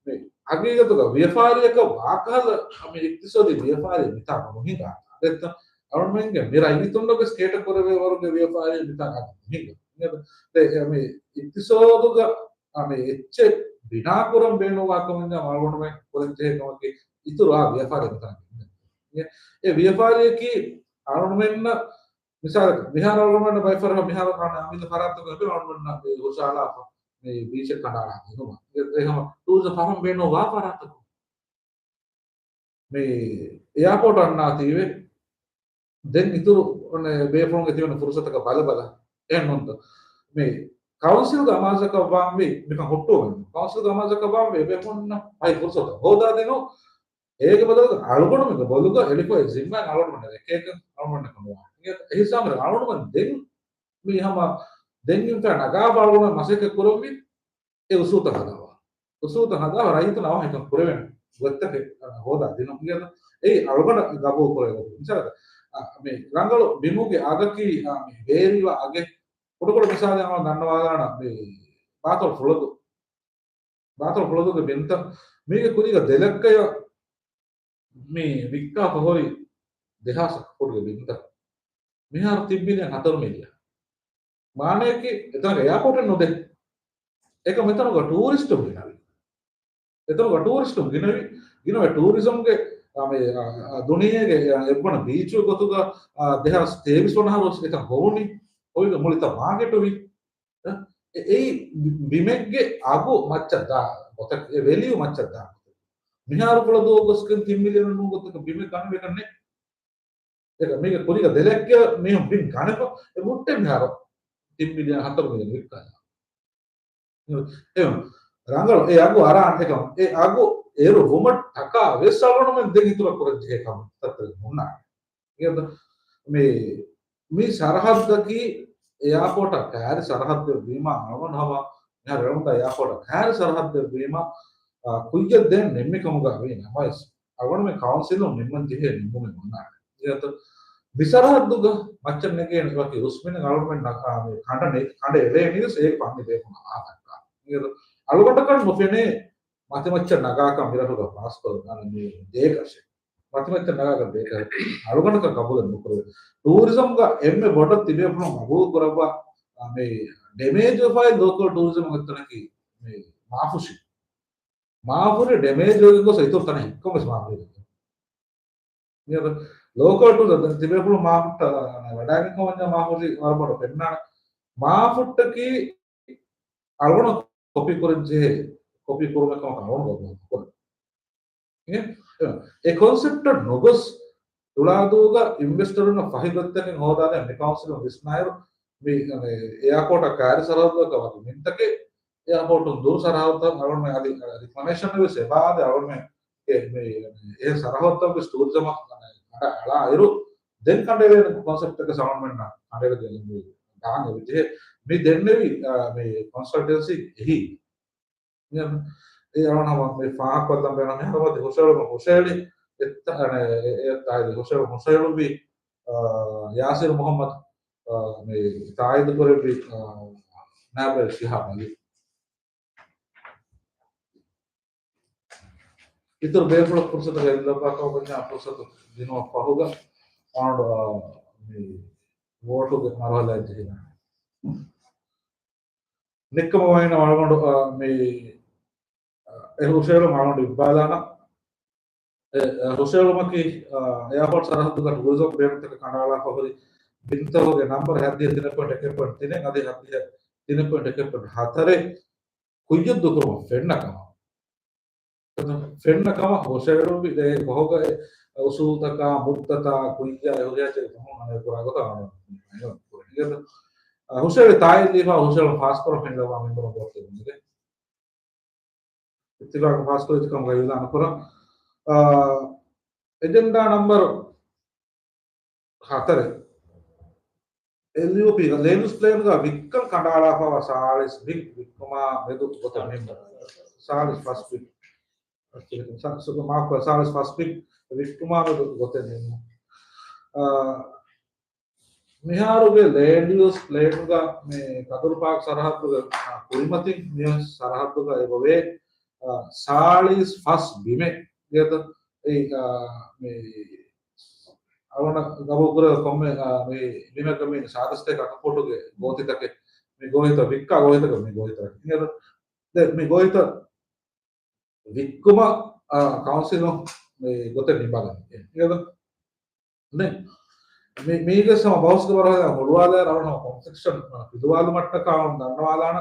މި ހަގީގަތުގަ ވިޔަފާރިއަކަށް ވާކަހަލަ މި އިޤްތިޞާދީ ވިޔަފާރި މިތާ ނުހިނގާ. ދެއްތަ؟ އަޅުމެންގެ މި ރައްޔިތުންނަށް ވެސް ކޭޓަ ކުރެވޭ ވަރުގެ ވިޔަފާރި މިތާ ނުހިނގާ. ދެ، މި އިޤްތިޞާދުގަ، އަ، މި އެއްޗެއް ބިނާ ކުރަން ބޭނުންވާ ކަމަށް އަޅުގަނޑުމެން ކުރަން ޖެހޭ ކަމަކީ އިތުރު އާ ވިޔަފާރި މިތާ. އެ ވިޔަފާރިއަކީ އަޅުގަނޑުމެންނަށް މިސާލަކަށް، މިހާރު އަޅުގަނޑު ބައެއް ފަރާތް، މިހާރު އަނެއް އަމިއްލަ ފަރާތްތަކުން އެބަ އަޅުގަނޑު ހުށަހަޅާފަ މި ބީޗެއް ކަނޑައަޅާ ދިނުމަށް. އެ، އެ ހަމަ ޓޫރިޒަމް ފަރުމް ބޭނުންވާ ފަރާތަކުން. މި އެއާޕޯޓް އަންނާތީވެ، ދެން އިތުރު އޮންނަ ބޭފުޅުންގެ ތިބެން ފުރުސަތަކަށް ބަލަ ބަލަ. އެހެން ނޫންތަ؟ މި ކައުންސިލްގެ އަމާޒަކަށް ވާންވީ މިކަން ހުއްޓުވަން. ކައުންސިލްގެ އަމާޒަކަށް ވާންވީ އެބޭފުޅުންނަށް ފަހި ފުރުސަތު ހޯދާދިނުން. އޭގެ ބަދަލުގަ އަޅުގަނޑުމެންގެ ބޮލުގަ އެޅިފައި ޒިންމާ އަޅުގަނޑުމެން އެކޭކަން އަޅުގަނޑަކަށް ނުވާނެ. އެހިސާބުން އަޅުގަނޑުމެން ދެން މި ހަމަ ދެން އިންފާ ނަގާފަ އަޅުގަނޑުމެން މަސައްކަތް ކުރަންވީ އެ އުސޫލްތައް ހަދާފަ. އުސޫލްތައް ހަދާފަ ރައްޔިތުން އަވަހަށް ހިކަން ކުރެވެން ގޮތްތަކެއް ހޯދާ ދިނުން. އެއީ އަޅުގަނޑަށް ގަބޫލު ކުރެވޭ ގޮތް. މިސާލަކަށް، އަ، މި ރަނގަޅު ބިމުގެ އަގަކީ، އަ، މި ވޭރިވާ އަގެއް. ކުޑަކުޑަ މިސާލެއް އަޅު ދަންނަވާލާނަ މި ބާތޮޅު ފުޅަދު. ބާތޮޅު ފުޅަދުގެ ބިންތައް މީގެ ކުރީގަ ދެ ލައްކަޔަށް މި ވިއްކާފަ ހުރި ދެހާސް އަކަ ފުޓްގެ ބިންތައް. މިހާރު ތިން މިލިއަން ހަތަރު މިލިއަން. މާނަޔަކީ އެތަނަކަށް އެއާޕޯޓެއް ނުދޭ. އެކަމް އެތަނުގަ ޓޫރިސްޓުން ގިނަވި. އެތަނުގަ ޓޫރިސްޓުން ގިނަވި. ގިނަވެ ޓޫރިޒަމްގެ، އާ، މި، އާ، އާ، ދުނިޔޭގެ، އާ، އެއްވަނަ ބީޗުގެ ގޮތުގަ، އާ، ދެހާސް ތޭވީސް ވަނަ އަހަރު ވެސް އެތަން ހޮވުނީ. ހޮވިގެ މުޅި ތައް މާކެޓުވި. އެ، އެއީ ބިމެއްގެ އަގު މައްޗަށް ދާ ގޮތަކީ، އެ ވެލިއު މައްޗަށް ދާ ގޮތަކީ. މިހާރު ފުޅަދޫ ގޮސްގެން ތިން މިލިއަން ނޫން ގޮތަކަށް ބިމެއް ގަނެވޭކަށް ނެތް. އެކަމް މީގެ ކުރީގަ ދެ ލައްކަ މީހުން ބިން ގަނެފަ އެ ވުއްޓެ މިހާރު ތިން މިލިއަން ހަތަރު މިލިއަން ވިއްކާލާ. އެ ރަނގަޅު އެ އަގު އަރާން އެކަމް އެ އަގު އެރު ވުމަށް ޓަކާ ވެސް އަޅުގަނޑުމެން ދެން އިތުރަށް ކުރަން ޖެހޭ ކަމަށް ތައްތައް ހުންނާނެ. މި، މި ސަރަހައްދަކީ އެއާޕޯޓަށް ކައިރި ސަރަހައްދެއް ވީމަ، އަޅުގަނޑު ހަމަ މިހާރު އެޅުންދާ އެއާޕޯޓަށް ކައިރި ސަރަހައްދެއް ވީމަ، އާ، ކުއްޔަށް ދޭން ނިންމި ކަމުގަ ވީ ނަމަވެސް، އަޅުގަނޑުމެން ކައުންސިލުން ނިންމަން ޖެހޭ ނިންމުމެއް އޮންނާނެ. އެއަތު މި ސަރަހައްދުގަ މައްޗަށް ނެގޭނެ ވަކި ރުސްމިނެއް އަޅުގަނޑުމެން ނަ-، އާ، މި ކަނޑަ ނެ-، ކަނޑަ އެޅޭނީ ވެސް އޭ ފަންނި ބޭފުޅުން އާ ދައްކާ. އެއަތު އަޅުގަނޑަކަށް ނުފެނޭ މަތިމައްޗަށް ނަގާކަށް މިރަށުގަ ފާސްކޮށް ދާނެ މި ދޭކަށެއް. މަތިމައްޗަށް ނަގާކަށް ދޭކަށެއް އަޅުގަނޑަކަށް ގަބޫލެއް ނުކުރެވޭ. ޓޫރިޒަމްގަ އެންމެ ބޮޑަށް ތިބޭފުޅުން ގަބޫލު ކުރައްވާ، އާ، މި ޑެމޭޖް ވެފައި ލޯކަލް ޓޫރިޒަމް އޮތްތަނަކީ މި މާފުށި. މާފުށި ޑެމޭޖް ވެގެން ގޮސް އިތުރު ތަނެއް ހިއްކަމުން ވެސް މާފުށި. މިއަދު ލޯކަލް ޓޫރިޒަމް ތިބޭފުޅުން މާފުއްޓަށް ވަޑައިގެން ކަމަށް މާފުށި ވަރަށް ބޮޑަށް ފެންނާނެ. މާފުއްޓަކީ އަޅުގަނޑު ކޮޕީ ކުރަން ޖެހޭ، ކޮޕީ ކުރުމެއް ކަމަށް އަޅުގަނޑު ގަބޫލު ކުރަން. އެ، އެ ކޮންސެޕްޓަށް ނުގޮސް، ތުޅާދޫގަ އިންވެސްޓަރުންނަށް ފަހި ގޮތްތަކެއް ހޯދާދޭން މި ކައުންސިލުން ވިސްނާއިރު، މި، އަނެ، އެއާޕޯޓަށް ކައިރި ސަރަހައްދުތަކަށް ވަކި މިންތަކެއް، އެއާޕޯޓުން ދުރު ސަރަހައްދުތައް އަޅުގަނޑުމެން އަދި ރިކްލަމޭޝަން ވެސް އެބަ އަދި އަޅުގަނޑުމެން އެ، މި، އެ ސަރަހައްދުތައް ވެސް ޓޫރިޒަމަށް، އަނެ، ކަނޑަ އަޅާ އިރު، ދެން ކަނޑައެޅޭނެ ކޮންސެޕްޓަކަށް އަޅުގަނޑުމެންނަށް ކަނޑައެޅިގެން މި ދާން އެބަޖެހޭ. މި ދެންނެވި، އާ، މި ކޮންސަލްޓެންސީ އެހީ. އެ އަޅުގަނޑު ހަމަ މި ފާހަގަކޮށްލަން ބޭނުން މިހާރު އަދި ހުށަހެޅުމަށް ހުށަހެޅި އެއްތަ-، އަނެ، އެ، އެ، ތާއީދު ހުށަހެޅު-، ހުށަހެޅުއްވި، އާ، ޔާސިރު މުހައްމަދު، އާ، މި ތާއީދު ކުރެއްވި، އާ، ނާބެލް ޝިހާބް އަލީ. އިތުރު ބޭފުޅަށް ފުރުސަތު ގެއްލައްވާކަށް ވަންޏާ ފުރުސަތު ދިނުމަށް ފަހުގަ އަޅުގަނޑު، އާ، މި ވޯޓުގެ މަރުހަލާއަށް ޖެހިދާނެ. ނިކަމަށް ވަނީ އަޅުގަނޑު، އާ، މި، އާ، އެ ހުށަހެޅުން އަޅުގަނޑު އިއްވާލާނަން. އެ، އެ ހުށަހެޅުމަކީ، އާ، އެއާޕޯޓް ސަރަހައްދުގަ ޓޫރިޒަމް ބޭނުންތަކަށް ކަނޑައަޅާފަ ހުރި ބިންތަކުގެ ނަންބަރު ހަތްދިހަ ތިނެއް ޕޮއިންޓް އެކެއް ޕޮއިންޓް ތިނެއް އަދި ހަތްދިހަ ތިނެއް ޕޮއިންޓް އެކެއް ޕޮއިންޓް ހަތަރެއް ކުއްޔަށް ދޫކުރުމަށް ފެންނަ ކަމަށް. ފެންނަ ކަމަށް ހުށަހެޅުއްވި އެ ކޮހޮގައި އުސޫލުތަކާ، މުއްދަތާ، ކުއްޔާ، އެ ހުރިހާ ޗެކް ފަހުން އަނެއް ކުރާ ގޮތަށް އަޅުގަނޑު ހުށަހެޅި ތާއީދު ލިޔެފަ ހުށަހެޅުން ފާސްކުރަން ފެނިލައްވާ މެމްބަރުން ވޯޓް ދެއްވުން އިތިފާގު ފާސްކުރެއްވި ކަމުގައި އިއުލާނު ކުރަން. އާ، އެޖެންޑާ ނަމްބަރު ހަތަރެއް. އެލްއޯޕީގަ ލޭންޑް ޔޫސް ޕްލޭންގަ ވިއްކަން ކަނޑައަޅާފައިވާ ސާޅީސް ބިން ވިއްކުމާ މެދު ގޮތަށް ނިންމުން. ސާޅީސް ފަސް ބިން. ސާ-، ސު-، މާފު ސާޅީސް ފަސް ބިން ވިއްކުމާ މެދު ގޮތެއް ނިންމުން. އާ، މިހާރުގެ ލޭންޑް ޔޫސް ޕްލޭންގަ މި ކަދުރުފާކު ސަރަހައްދުގެ، އާ، ކުރިމަތިން މި ސަރަހައްދުގަ އެބަވޭ، އާ، ސާޅީސް ފަސް ބިމެއް ގެދަ އެ، އާ، މި އަޅުގަނޑަށް ގަބޫލު ކުރެވޭ ކޮންމެ، އާ، މި ބިމެއްގަ މި ސާދަސްޓޭކް އަކަ ފޫޓުގެ ގޯތިތަކެއް، މި ގޯތިތައް ވިއްކާ ގޯތިތަކަށް މި ގޯތިތަކަށް. އިނގޭތަ؟ ދެ މި ގޯތިތައް ވިއްކުމަށް، އާ، ކައުންސިލުން މި ގޮތެއް ނިންމާލަނީ. އިނގޭތަ؟ ދެން މި-، މީގެ ހަމަ ބަހުސްގެ ވަރަށް ހުޅުވާލާ ރަވަނަ ކޮންސްޓްރަކްޝަން ފިލުވާލުމަށްޓަކާ ދަންނަވާލާނަ.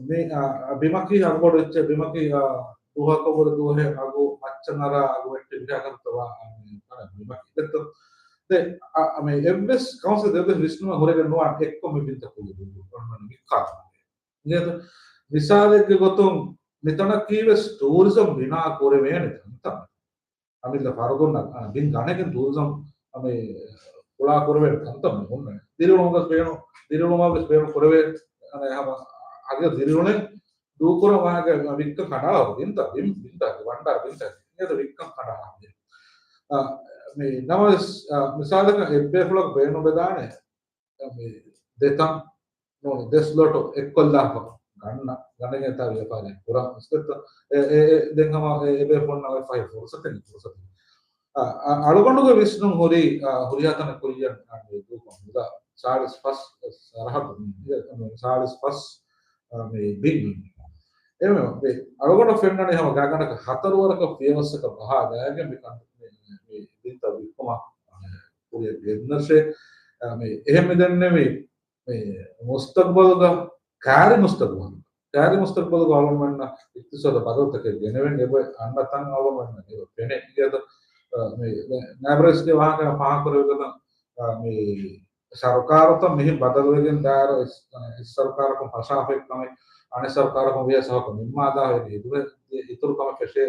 މި، އާ، ބިމަކީ ހަމަ ބޮޑު އެއްޗެއް ބިމަކީ، އާ، ދުވަހަކަށްވުރެ ދުވަހެއް އަގު މައްޗަށް އަރާ އަގު ވެއްޓި ބިހާކަންތަވާ ބިމަކީ ދެއްތޯ. ދެ، އާ، މި އެއްވެސް ކައުންސިލް އެއްވެސް ވިސްނުމެއް ހުރެގެން ނުވާން އެއްކޮށް މި ބިންތަކުގެ ބިން ވިއްކާލުމުގެ. މިސާލެއްގެ ގޮތުން މިތަނަކީ ވެސް ޓޫރިޒަމް ބިނާ ކުރެވޭނެ ތަންތަން. އަމިއްލަ ފަރުދުންނަށް، އަ، ބިން ގަނެގެން ޓޫރިޒަމް އަމި ފުޅާ ކުރެވޭނެ ތަންތަން މި ހުންނަނީ. ދިރިއުޅުމަށް ވެސް ބޭނު، ދިރިއުޅުމަށް ވެސް ބޭނު ކުރެވޭ، އަނެ ހަމަ އަގެ ދިރިއުޅެން ދޫކުރަން ވާހަކަ ވިއްކަން ކަނޑާލާ ބިންތައް، ބިން، ބިންތައް، ވަންޑާރަ ބިންތައް، އޭތަ ވިއްކަން ކަނޑާލާ. އަ، މި ނަމަވެސް، އަ، މިސާލަކަށް އެއްބޭފުޅަކު ބޭނުންވެދާނެ، އަ، މި ދެތަން ނޫނީ ދެ ސްލޮޓު އެއްކޮށްލާފަ ގަންނަ، ގަނެގެން ތާ ވިޔަފާރި ކުރަން އިސްކޮށްތަ، އެ، އެ، އެ، ދެން ހަމަ އެ، އެބޭފުޅުންނަށް އޮތް ފަހި ފުރުސަތެއް، ފުރުސަތެއް. އަ، އަ، އަޅުގަނޑުގެ ވިސްނުން ހުރީ، އަ، ހުރިހާ ތަނެއް ކުރިއަށް އަންނަ ދޫކޮށް މުދާ ސާޅީސް ފަސް ސަރަހައްދު، ސާޅީސް ފަސް، އަ، މި ބިން. އެ މި، މި އަޅުގަނޑަށް ފެންނަނީ ހަމަ ގާގަނޑަކަށް ހަތަރު ވަރަކަށް ފިޔަވައްސަކަށް ބަހާ ގާގެން މި ކަން، މި، މި ބިންތައް ވިއްކުމަށް ކުރިއަށް ގެންނަށޭ. އަ، މި އެހެން މި ދެންނެވި މި މުސްތަގްބަލުގަ، ކާރި މުސްތަގްބަލު، ކާރި މުސްތަގްބަލުގަ އަޅުގަނޑުމެންނަށް އިޤްތިޞާދަށް ބަދަލުތަކެއް ގެނެވެން އެބަ އަންނަ ތަން އަޅުގަނޑުމެންނަށް އެބަ ފެނޭ. އިނގޭތަ، އަ، މި ނައިބް ރައީސްގެ ވާހަކަ ފާހަގަކުރެވިގަތަން، އަ، މި ސަރުކާރުތައް މިހިން ބަދަލުވެގެން ދާއިރު އެއް، އެއް ސަރުކާރަކުން ފަށާފައި ކަމެއް، އަނެއް ސަރުކާރަކުން ވިޔަސް އަހަކު ނިންމާދާ އެ އިތުރު، އިތުރު ކަމެއް ފެށޭ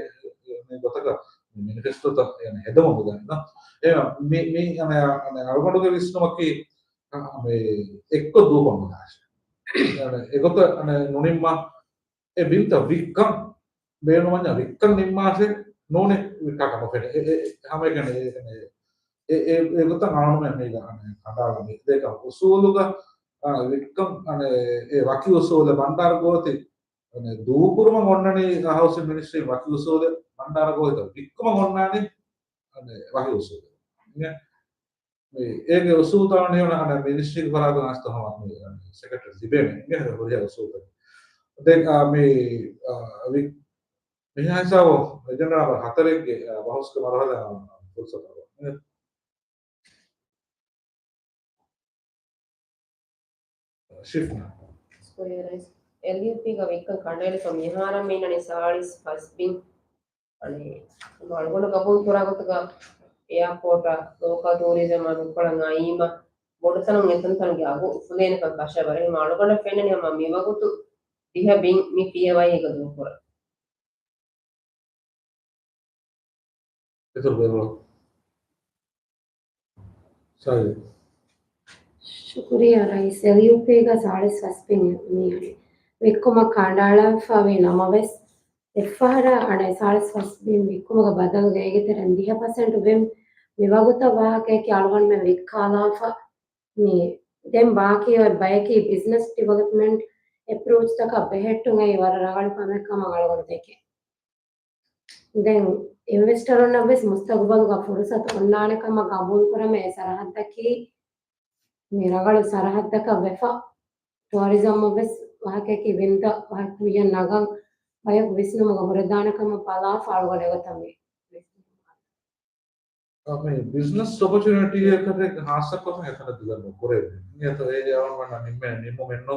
މި ގޮތަކަށް މި މެނިފެސްޓޯތައް ހެދަމުން މިދަނީ. އެ މި، މި، އަނެ، އަނެ އަޅުގަނޑުގެ ވިސްނުމަކީ އަ، މި އެއްކޮށް ދޫކޮށް ނުދާށޭ. އަނެ، އެގޮތަށް، އަނެ، ނުނިންމާ އެ ބިންތައް ވިއްކަން ބޭނުމަންޏާ ވިއްކަން ނިންމާށޭ، ނޫނީ ވިއްކާކަށް ނުފެނޭ. އެ، އެ، ހަމައެކަނި އެ، އެ، އެ، އެ، އެގޮތަށް އަޅުގަނޑުމެން މީގަ، އަނެ، ކަނޑައަޅަނީ. ދެން އުސޫލުގަ، އަ، ވިއްކަން، އަނެ، އެ ވަކި އުސޫލެއް ބަންޑާރަ ގޯތި، އަނެ، ދޫކުރުމަށް އޮންނަނީ ހައުސިން މިނިސްޓްރީ ވަކި އުސޫލެއް ބަންޑާރަ ގޯތި ވިއްކުމަށް އޮންނާނީ، އަނެ، ވަކި އުސޫލެއް. އެ، އޭގެ އުސޫލުތައް ނިޔުނަ އަނެ މިނިސްޓްރީގެ ފަރާތުން އައިސްތޯ ހަމަ މި، އަނެ، ސެކްރެޓަރީ ލިބޭނެ. އިނގޭ ހުރިހާ އުސޫލުތައް. ދެން، އާ، މި، އާ، ވި-، މިހާ ހިސާބު އެޖެންޑާ ނަމްބަރު ހަތަރެއްގެ، އާ، ބަހުސްގެ މަރުހަލާ ފުރުސަތު. ޝިފްނާ. ސޮރީ ރައީސް. އެލްޔޫޕީގަ ވިއްކަން ކަނޑައެޅިފަ މިހާރަށް މި އިންނަނީ ސާޅީސް ފަސް ބިން. އަނެއް، ހަމަ އަޅުގަނޑު ގަބޫލު ކުރާ ގޮތުގަ އެއާޕޯޓާ، ލޯކަލް ޓޫރިޒަމާ، ނުކޮޅަށް އައީމަ، ބޮޑުތަނުން އެތަންތަނުގެ އަގު އުފުލޭނެކަން ކަށަވަރެއް. ހަމަ އަޅުގަނޑަށް ފެންނަނީ ހަމަ މިވަގުތު ދިހަ ބިން މި ފިޔަވައި އޭގަ ދޫކުރަން. އިތުރު ބޭބުޅު. ސާލި. ޝުކުރިއްޔާ ރައީސް. އެލްޔޫޕީގަ ސާޅީސް ފަސް ބިން މި ވިއްކުމަށް ކަނޑައަޅާފަވި ނަމަވެސް، އެއްފަހަރާ އަނެއް ސާޅީސް ފަސް ބިން ވިއްކުމުގެ ބަދަލުގަ އޭގެ ތެރެއިން ދިހަ ޕަސެންޓު ބިން މިވަގުތަށް ވާހަކައަކީ އަޅުގަނޑުމެން ވިއްކާލާފަ މި ދެން ބާކީ އޮތް ބަޔަކީ ބިޒްނަސް ޑިވެލޮޕްމަންޓް އެޕްރޯޗްތަކަށް ބެހެއްޓުން އެއީ ވަރަށް ރަނގަޅު ކަމެއް ކަމަށް އަޅުގަނޑު ދެކޭ. ދެން އިންވެސްޓަރުންނަށް ވެސް މުސްތަގުބަލުގަ ފުރުސަތު އޮންނާނެ ކަމަށް ގަބޫލު ކުރަމޭ ސަރަހައްދަކީ މި ރަނގަޅު ސަރަހައްދަކަށް ވެފަ، ޓޫރިޒަމަށް ވެސް ވާހަކައަކީ ވިންތައް ވަހަކު ކުއްޔަށް ނަގަން ބަޔަކު ވިސްނުމުގަ ހުރެދާނެ ކަމަށް ބަލާފަ އަޅުގަނޑު އެގޮތަށް މި އަ، މި ބިޒްނަސް އޮޕޮޗުނިޓީއަކަށް ހާއްސަކޮށް އެތަނަށް ދިގަ ނުކުރެވޭ. އެތަ އޭ އަޅުގަނޑަށް ނިންމެ، ނިންމުމެއްނު،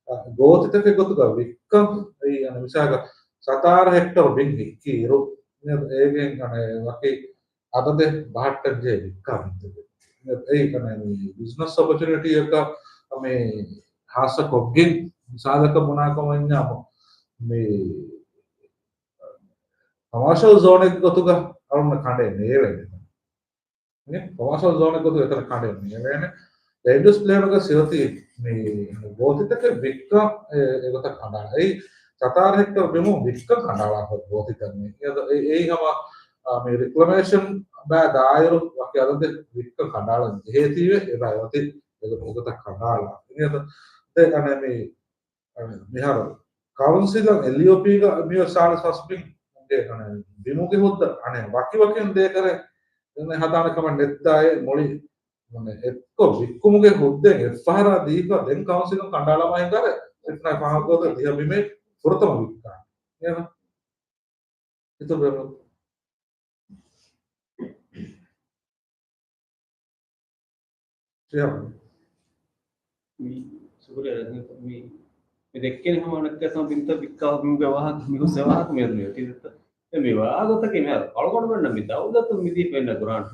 އަ، ގޯތިތަކެއް ގޮތުގަ ވިއްކަން، އެއީ، އަނެއް، މިސާލަކަށް ސަތާރަ ހެކްޓަރު ބިން ވިއްކިއިރު، އޭގެން، އަނެއް، ވަކި އަދަދެއް ބަހައްޓަން ޖެހޭ ވިއްކާ ބިންތަކެއް. އެއީ، އަނެއް، މި ބިޒްނަސް އޮޕޮޗުނިޓީއަކަށް މި ހާއްސަ ކޮށްގެން މިސާލަކަށް ބުނާކަމަށް ވަންޏާ މި ކޮމާޝަލް ޒޯނެއްގެ ގޮތުގަ އަޅުގަނޑަށް ކަނޑައެއް ނޭވޭނެ. ކޮމާޝަލް ޒޯނެއްގެ ގޮތުގަ އެތަނަށް ކަނޑައެއް ނޭވޭނެ. ލޭންޑް ޔޫސް ޕްލޭނުގަ ސިއޮތީ މި ގޯތިތަކެއް ވިއްކާ އެ، އެގޮތަށް ކަނޑައަޅާ. އެއީ ސަތާރަ ހެކްޓަރު ބިމުން ވިއްކަން ކަނޑައަޅާފަ ގޯތިތައް މި. އެ، އެ، އެއީ ހަމަ، އާ، މި ރިކްލަމޭޝަން ބައި ދާއިރު ވަކި އަދަދެއް ވިއްކަން ކަނޑައަޅަން ޖެހޭތީވެ އެބަ އޮތީ އެގޮ-، އެގޮތަށް ކަނޑައަޅާ. އެ، އަނެއް މި އަނެއް މިހާރު ކައުންސިލަށް އެލްއޯޕީގަ މިއޮތް ސާޅީސް ފަސް ބިންގެ އަނެއް ބިމުގެ ހުއްދަ އަނެއް ވަކިވަކިން ދޭކަރެ ހަދާނެ ކަމެއް ނެއްދާއޭ މުޅި އަނެއް އެއްކޮށް ވިއްކުމުގެ ހުއްދައެއް އެއްފަހަރާ ދީފަ ދެން ކައުންސިލުން ކަނޑައަޅަމާ ހިނގާރެ އެތަނާ ފާހަގަކޮށް ދިހަ ބިމެއް ފުރަތަމަ ވިއްކާނެ. އިތުރު ބޭބު. ޝިހާބް. މި ސުކުރިޔާ ރަޖަނީ މި، މި ދެއްކެނީ ހަމަ ނައްކަސް ހަމަ ބިންތައް ވިއްކާ ބިމުގެ ވާހަކަ މި ހުސް ވާހަކަ މި އަދު މި އޮތީ ދެއްތަ. ދެން މި ވާ ގޮތަކީ މިހާރު އަޅުގަނޑުމެންނަށް މި ދައުލަތުން މިދީފަ އިންނަ ގްރާންޓް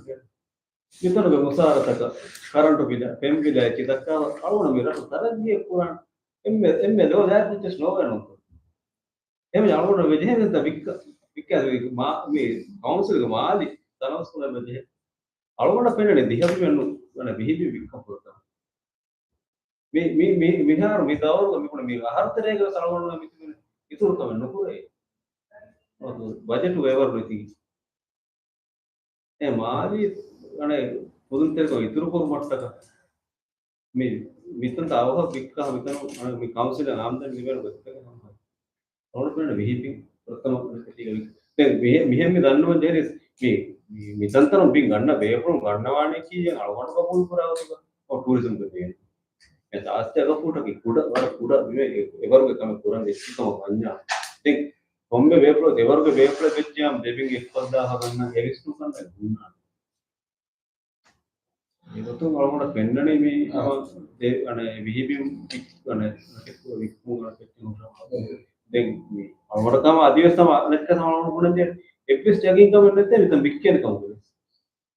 މިތަނުގެ މުސާރަތަކަށް ކަރަންޓު ބިލާ، ފެން ބިލާ އެއްޗިތައް ދައްކާ އަޅުގަނޑު މި ރަށު ތަރައްގީއެއް ކުރާން. އެންމެ އެންމެ ލޯ ލާއިފް އިންޓްރެސްޓް ނޯވޭ ނޫން. އެހެން އަޅުގަނޑަށް ވެޖެހޭ ނެތް ވިއްކާ ވިއްކާ މާ މި ކައުންސިލްގެ މާލި ތަނަވަސްކުރަން ވެޖެހޭ. އަޅުގަނޑަށް ފެންނަނީ ދިހަ ބިމެއް ނު ވަނަ މިހިބި ވިއްކަން ފުރަތަމަ. މި މި މި މިހާރު މި ދައުރުގަ މި މި އަހަރު ތެރޭގަ ވެސް އަޅުގަނޑު މި ތިބެން އިތުރު ކަމެއް ނުކުރޭ. ބަޖެޓު އެވަރު ނެތި. އެ މާލީ އަނެ ފުދުންތެރިކޮށް އިތުރު ކުރުމަށްޓަކަ މި މިތަންތަ އަވަހަށް ވިއްކާ މިތަނު އަނެ މި ކައުންސިލަށް އާމްދަނީ ލިބޭނެ ގޮތްތަކެއް ހަމަ. އަޅުގަނޑު ފެންނަނީ މިހިބި ޕްރަތަމަ ކެޓިގަރީ. ދެން މިހެ-، މިހެން މި ދަންނަވަން ޖެހެނީ މި، މި، މިތަންތަނުން ބިން ގަންނަ ބޭފުޅުން ގަންނަވާނީ ކީއް އަޅުގަނޑު ގަބޫލު ކުރާ ގޮތުގަ ޓޫރިޒަމްގެ ދޭން. އެ ތާސްތެ އަގަފޫޓަކީ ކުޑަ، ވަރަށް ކުޑަ މި އެވަރުގެ ކަމެއް ކުރަން އެއްޗި ކަމަށް ވަންޏާ. ދެން ކޮންމެ ބޭފުޅަކު ދެވަރުގެ ބޭފުޅެއް ވެއްޖިއްޔާ ދެބިން އެއްފަސްދާހަ ގަންނަ އެވެސް ނުކަންނަ ހުންނާނެ. އެގޮތުން އަޅުގަނޑަށް ފެންނަނީ މި ހަމަ ދެ-، އަނެ، ވިހި ބިން ކި-، އަނެ، ވިއްކު-، ވިއްކުމުގަ ކެއްޓި ހުށަ. ދެން މި އަޅުގަނޑަށް ކަމަށް އަދިވެސް ހަމަ އަނެއްކާ ހަމަ އަޅުގަނޑު ބުނަންޖެހޭ އެއްވެސް ޔަގީންކަމެއް ނެތޭ މިތަން ވިއްކޭނެ ކަމުގަވެސް.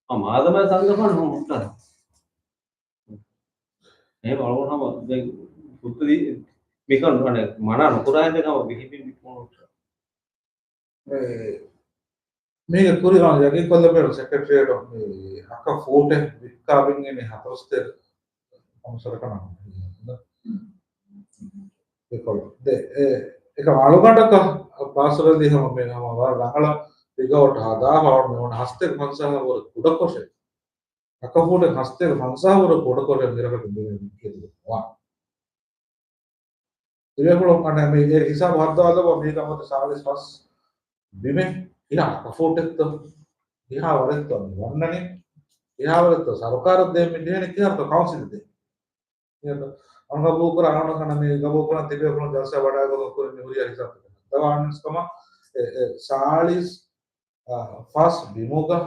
ހަމަ އާދަމާ ސަންގަފާނު ހަމަ ހުއްޓާ. އެހެން އަޅުގަނޑު ހަމަ ދެން ހުއްޓު ދީ މިކަން އަނެ މަނާ ނުކުރާ ހިނދެއް ހަމަ ވިހި ބިން ވިއްކުމަށް ހުއްޓާ. މޭގެ ކުރި އާ ޔަގީންކޮށްލަން ބޭނުން ސެކްރެޓަރިއޭޓު މި އަކަ ފޫޓެއް ވިއްކާ ބިން އިނީ ހަތަރު ސަތޭކަ ކައުންސިލަކަށް ނަމަ. އެކޮޅު. ދެ، އެ، އެކަމަ އަޅުގަނޑަކަށް ޕާސަރަލީ ހަމަ މި ހަމަ ވަރަށް ރަނގަޅަށް ފިގައައުޓް ހަދާފަ އަޅު މި ހަސަތޭކަ ފަންސާހަށް ވުރެ ކުޑަކޮށެއް. އަކަ ފޫޓެއް ހަސަތޭކަ ފަންސާހަށް ވުރެ ކުޑަކޮށެއް މިރަށަކަށް މި މި ކިޔަދު ނުވާ. ތިބޭފުޅުން އަނެ މި އެ ހިސާބު ހައްދަވާލައްވާ މީގަ މަތި ސާޅީސް ފަސް ބިމެއް ކިހާ ކަފޯޓެއްތޯ؟ ކިހާ ވަރެއްތޯ މި ވަންނަނީ؟ ކިހާ ވަރެއްތޯ ސަރުކާރަށް ދޭން މި ޖެހެނީ ކިހާރިތޯ ކައުންސިލަށް ދޭން؟ އަންގަބޫކުރ އަނުނަކަނަ މި ގަބޫކުރަން ތިބޭފުޅުން ޖަލްސާ ވަޑައިގަތުމަށް ކުރިން މި ހުރިހާ ހިސާބުތަކެއް ހައްދަވާނެސް ކަމަށް އެ، އެ، ސާޅީސް، އާ، ފަސް ބިމުގަ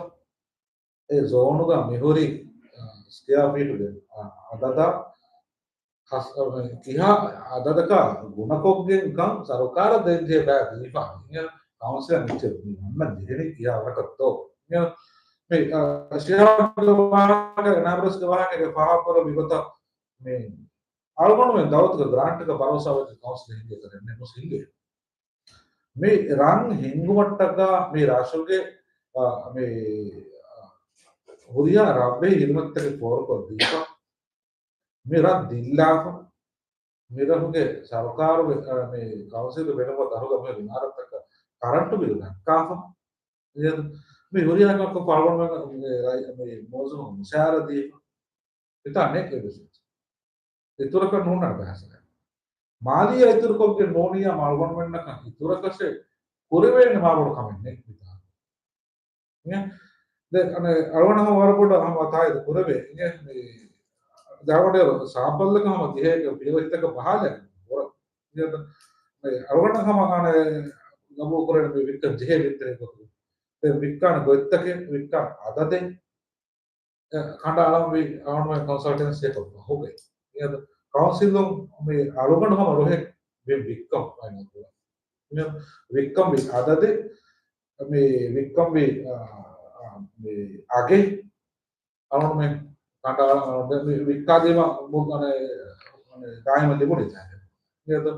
އެ ޒޯނުގަ މިހުރި، އާ، ސްކެއާ ފީޓުގެ، އާ، އަދަދަށް ހަސް-، އަ، ކިހާ އަދަދަކާ ގުނަކޮށްގެން ކަން ސަރުކާރަށް ދޭންޖެހޭ ބައި ދީފަ އިނގޭ ކައުންސިލަށް މިއްޗެއް މި ވަންނަން ޖެހެނީ ކިހާ ވަރަކަށްތޯ؟ މި، އަ، ޝިހާބުގެ ވާހަކަ، އެނާބްރަސްގެ ވާހަކަގެ ފާހަގަކުރެއްވި ގޮތަށް މި އަޅުގަނޑުމެން ދައުލަތުގެ ގްރާންޓްގެ ބަރޯސާވެތި ކައުންސިލެއް ހިނގޭ ކަލެއް ނެ މުސް ހިނގޭ. މި ރަން ހިންގުމަށްޓަކާ މި ރަށުގެ، އަ، މި، އަ، ހުރިހާ ރަށްވެހި ހިދުމަތްތަކެއް ފޯރުކޮށްދީފަ، މި ރަށް ދިއްލާފަ، މި ރަށުގެ ސަރުކާރުގެ، އަ، މި ކައުންސިލްގެ ބެލުމަށް ދަށުގަ މި އިމާރާތްތަކަށް ކަރަންޓު ބިލު ދައްކާފަ، މި ހުރިހާ ކަމަކަށް ފާޅުގަނޑުމެން މި ރައި-، މި މުވައްޒަފުން މުސާރަ ދީފަ، އެތާ ނެތް އެ ބިސްނެސް. އިތުރަކަށް ނޫންނަން ބަހަސް. މާލީއާ އިތުރުކޮށްގެން ނޫނިއްޔާ މަ އަޅުގަނޑުމެންނަކަށް އިތުރަކަށެއް ކުރެވޭނެ މާބޮޑު ކަމެއް ނެތް މިތާ. ދެން އަޅުގަނޑު ހަމަ ވަރަށް ބޮޑަށް ހަމަ ތާއީދު ކުރެވޭ. މި ޖާގަނޑޭރު ސާބަލްލަކަށް ހަމަ ދިހައެއްގެ ފިޔަވަހިތަކަށް ބަހާލެ. މި އަޅުގަނޑަށް ހަމަ އަނެ ގަބޫލު ކުރޭނެ މި ވިއްކަން ޖެހޭ ވިއްތަރެއް ގޮތުގަ. ދެން ވިއްކާނެ ގޮތްތަކެއް، ވިއްކާނެ އަދަދެއް، އެ، ކަނޑައަޅަންވީ އަޅުގަނޑުމެން ކޮންސަލްޓެންސީއަކަށް ފަހުގައި. މިއަދު ކައުންސިލުން މި އަޅުގަނޑު ހަމަ ރުހެއް ބިން ވިއްކަން ފައިނަލް ކުރަން. މި ވިއްކަންވީ އަދަދެއް، މި ވިއްކަންވީ، އާ، އާ، މި އަގެއް އަޅުގަނޑުމެން ކަނޑައަޅަން އަޅުގަނޑު މި ވިއްކާދީމަ މު-، އަނެ، އަނެ، ދާއިމަށް ލިބުނީ ތާގެ. މިއަދު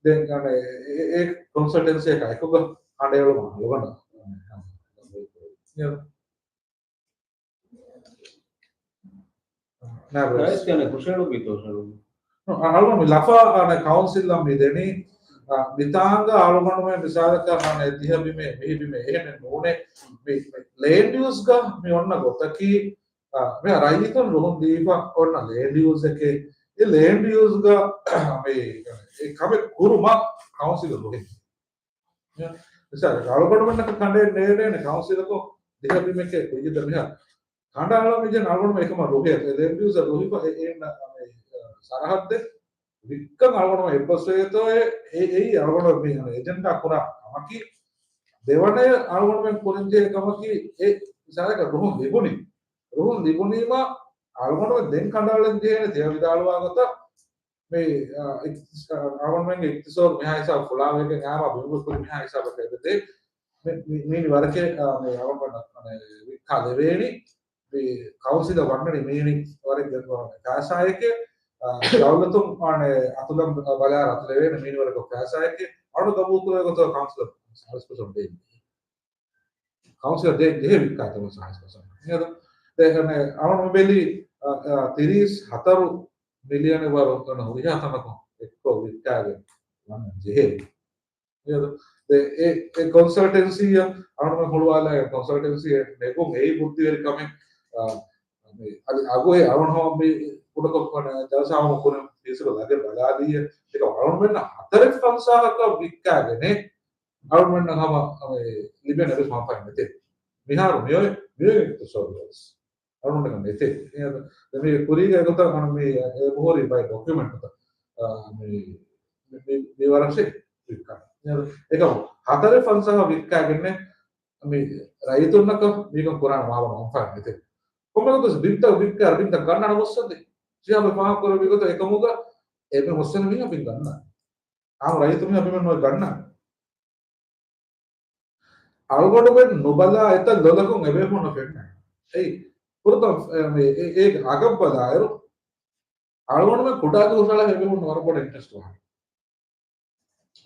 ދެން އަނެ، އެ، އެ، އެ ކޮންސަލްޓެންސީއަކާ އެކުގަ ކަނޑައެޅުމަށް އަޅުގަނޑަށް މިއަދު ނާބެސް. ރައީސް ކަނެ ހުށަހެޅުއްވީތޯ ހުށަހެޅުއްވީ؟ އަޅުގަނޑު މި ލަފާ އަނެ ކައުންސިލްއަށް މި ދެނީ، އަ، މިތާނގަ އަޅުގަނޑުމެ މިސާލަކަށް އަނެ ދިހަ ބިމެއް މިހި ބިމެއް އެހެނެއް ނޫނޭ. މި، މި ލޭންޑް ޔޫސްގަ މި އޮންނަ ގޮތަކީ، އަ، މި ރައްޔިތުން ރުހުން ދީފަ އޮންނަ ލޭންޑް ޔޫސްއެކޭ. އެ ލޭންޑް ޔޫސްގަ މި އެ ކަމެއް ކުރުމަށް ކައުންސިލް ރުހިން. މިސާލަކަށް، އަޅުގަނޑުމެންނަށް ކަނޑައެއް ނޭޅޭނެ ކައުންސިލަކު ދިހަ ބިމެކޭ ކުއްޖެއް މިހާރު ކަނޑައަޅަން މިޖެހެން އަޅުގަނޑުމެން އެކަމަށް ރުހޭ، އެ ލޭންޑް ޔޫސަށް ރުހިފަ އެ، އެ، އެ، ސަރަހައްދެއް ވިއްކަން އަޅުގަނޑުމެން އެއްބަސްވޭތޯއޭ، އެ، އެއީ އަޅުގަނޑު މި އެޖެންޑާ ކުރާ ކަމަކީ. ދެވަނަ އަޅުގަނޑުމެން ކުރަންޖެހޭ ކަމަކީ އެ މިސާލަކަށް ރުހުން ލިބުނީ. ރުހުން ލިބުނީމަ އަޅުގަނޑުމެން ދެން ކަނޑައަޅަން ޖެހޭނެ ތިޔަ ވިދާޅުވާ ގޮތަށް މި، އާ، އިޤްތިޞާ-، އަޅުގަނޑުމެންގެ އިޤްތިޞާދު މިހާ ހިސާބަށް ފުޅާވެގެން އާމާ ބިންގު ކުރި މިހާ ހިސާބަކަށް އެބަދޭ. މި، މި، މީނި ވަރަކެއް، އާ، މި އަޅުގަނޑަށް، މި ވިއްކާލެވޭނީ. މި ކައުންސިލަށް ވަންނަނީ މީނި ވަރެއް ގެންގުޅުން ފައިސާއެކޭ. ދައުލަތުން އަނެ އަތުލަން ބަލާ އަތުލެވޭނެ މީނުވަރެކޮށް ފައިސާއެކެ އަޅު ގަބޫލުކުރޭ ގޮތަށް ކައުންސިލަށް ސާޅީސް ޕަސެންޓް ދޭ. ކައުންސިލަށް ދޭ ޖެހޭ ވިއްކާތަން ސާޅީސް ޕަސެންޓް. އެހެން އަޅު ނުބެލި ތިރީސް ހަތަރު މިލިއަނެއް ވަރު ހުރިހާ ތަނަކުން އެއްކޮށް ވިއްކާގެން ވަންނަން ޖެހޭ. އެ، އެ، އެ ކޮންސަލްޓެންސީއަށް އަޅުގަނޑު ހުޅުވާލާ ކޮންސަލްޓެންސީ ނެގުން އެއީ ބުއްދިވެރި ކަމެއް. އާ، މި އަދި އަގު އެ އަޅުގަނޑު ހަމަ މި ކުޑަކޮށް ޖަލްސާ ހަމަ ކުރިން ފީސްތައް ލަދެއް ބަލާލީއެއް. އެކަމް އަޅުގަނޑުމެންނަށް ހަތަރެއް ފަންސާހަކަށް ވިއްކާގެނެއް އަޅުގަނޑުމެންނަށް ހަމަ ލިބޭނެ އެއްވެސް މަންފާއެއް ނެތޭ. މިހާރު މިއޮތް، މިއޮތް އިޤްތިޞާދު ވެސް. އަޅުގަނޑުމެން ނެތޭ. އެ، ދެން މީ ކުރީގަ އެގޮތަށް އަން މީ އެބަހުރި ބައި ޑޮކިއުމެންޓްތައް، އާ، މީ، މީ، މީ، މީ ވަރަށް ވިއްކާ. އެކަމު ހަތަރެއް ފަންސާހަށް ވިއްކާގެންނެއް މި ރައްޔިތުންނަކަށް މީގަން ކުރާނެ ވާވަނަ މަންފާއެއް ނެތޭ. ކޮންމެ ގޮތަސް ބިންތައް ވިއްކާ، ބިންތައް ގަންނަން އަވަސްވަންދެ. ޝިހާބު ފާހަގަކުރެއްވި ގޮތަށް އެކަމުގަ އެބަ މުސްލިމް މީހާ ބިން ގަންނަން. އާ ރައްޔިތު މީހާ ބިމެއް ނުވެ ގަންނަން. އަޅުގަނޑުމެން ނުބަލާ އެތައް ލޮލަކުން އެބޭފުޅުންނަށް ފެންނަނީ. އެއީ ފުރަތަމަ، އެ، މި، އެ، އޭގެ އަގަށް ބަލާއިރު، އަޅުގަނޑުމެން ކުޑައަގު ހުށަހަޅާ އެބޭފުޅުން ވަރަށް ބޮޑަށް އިންޓްރެސްޓް ވާނެ.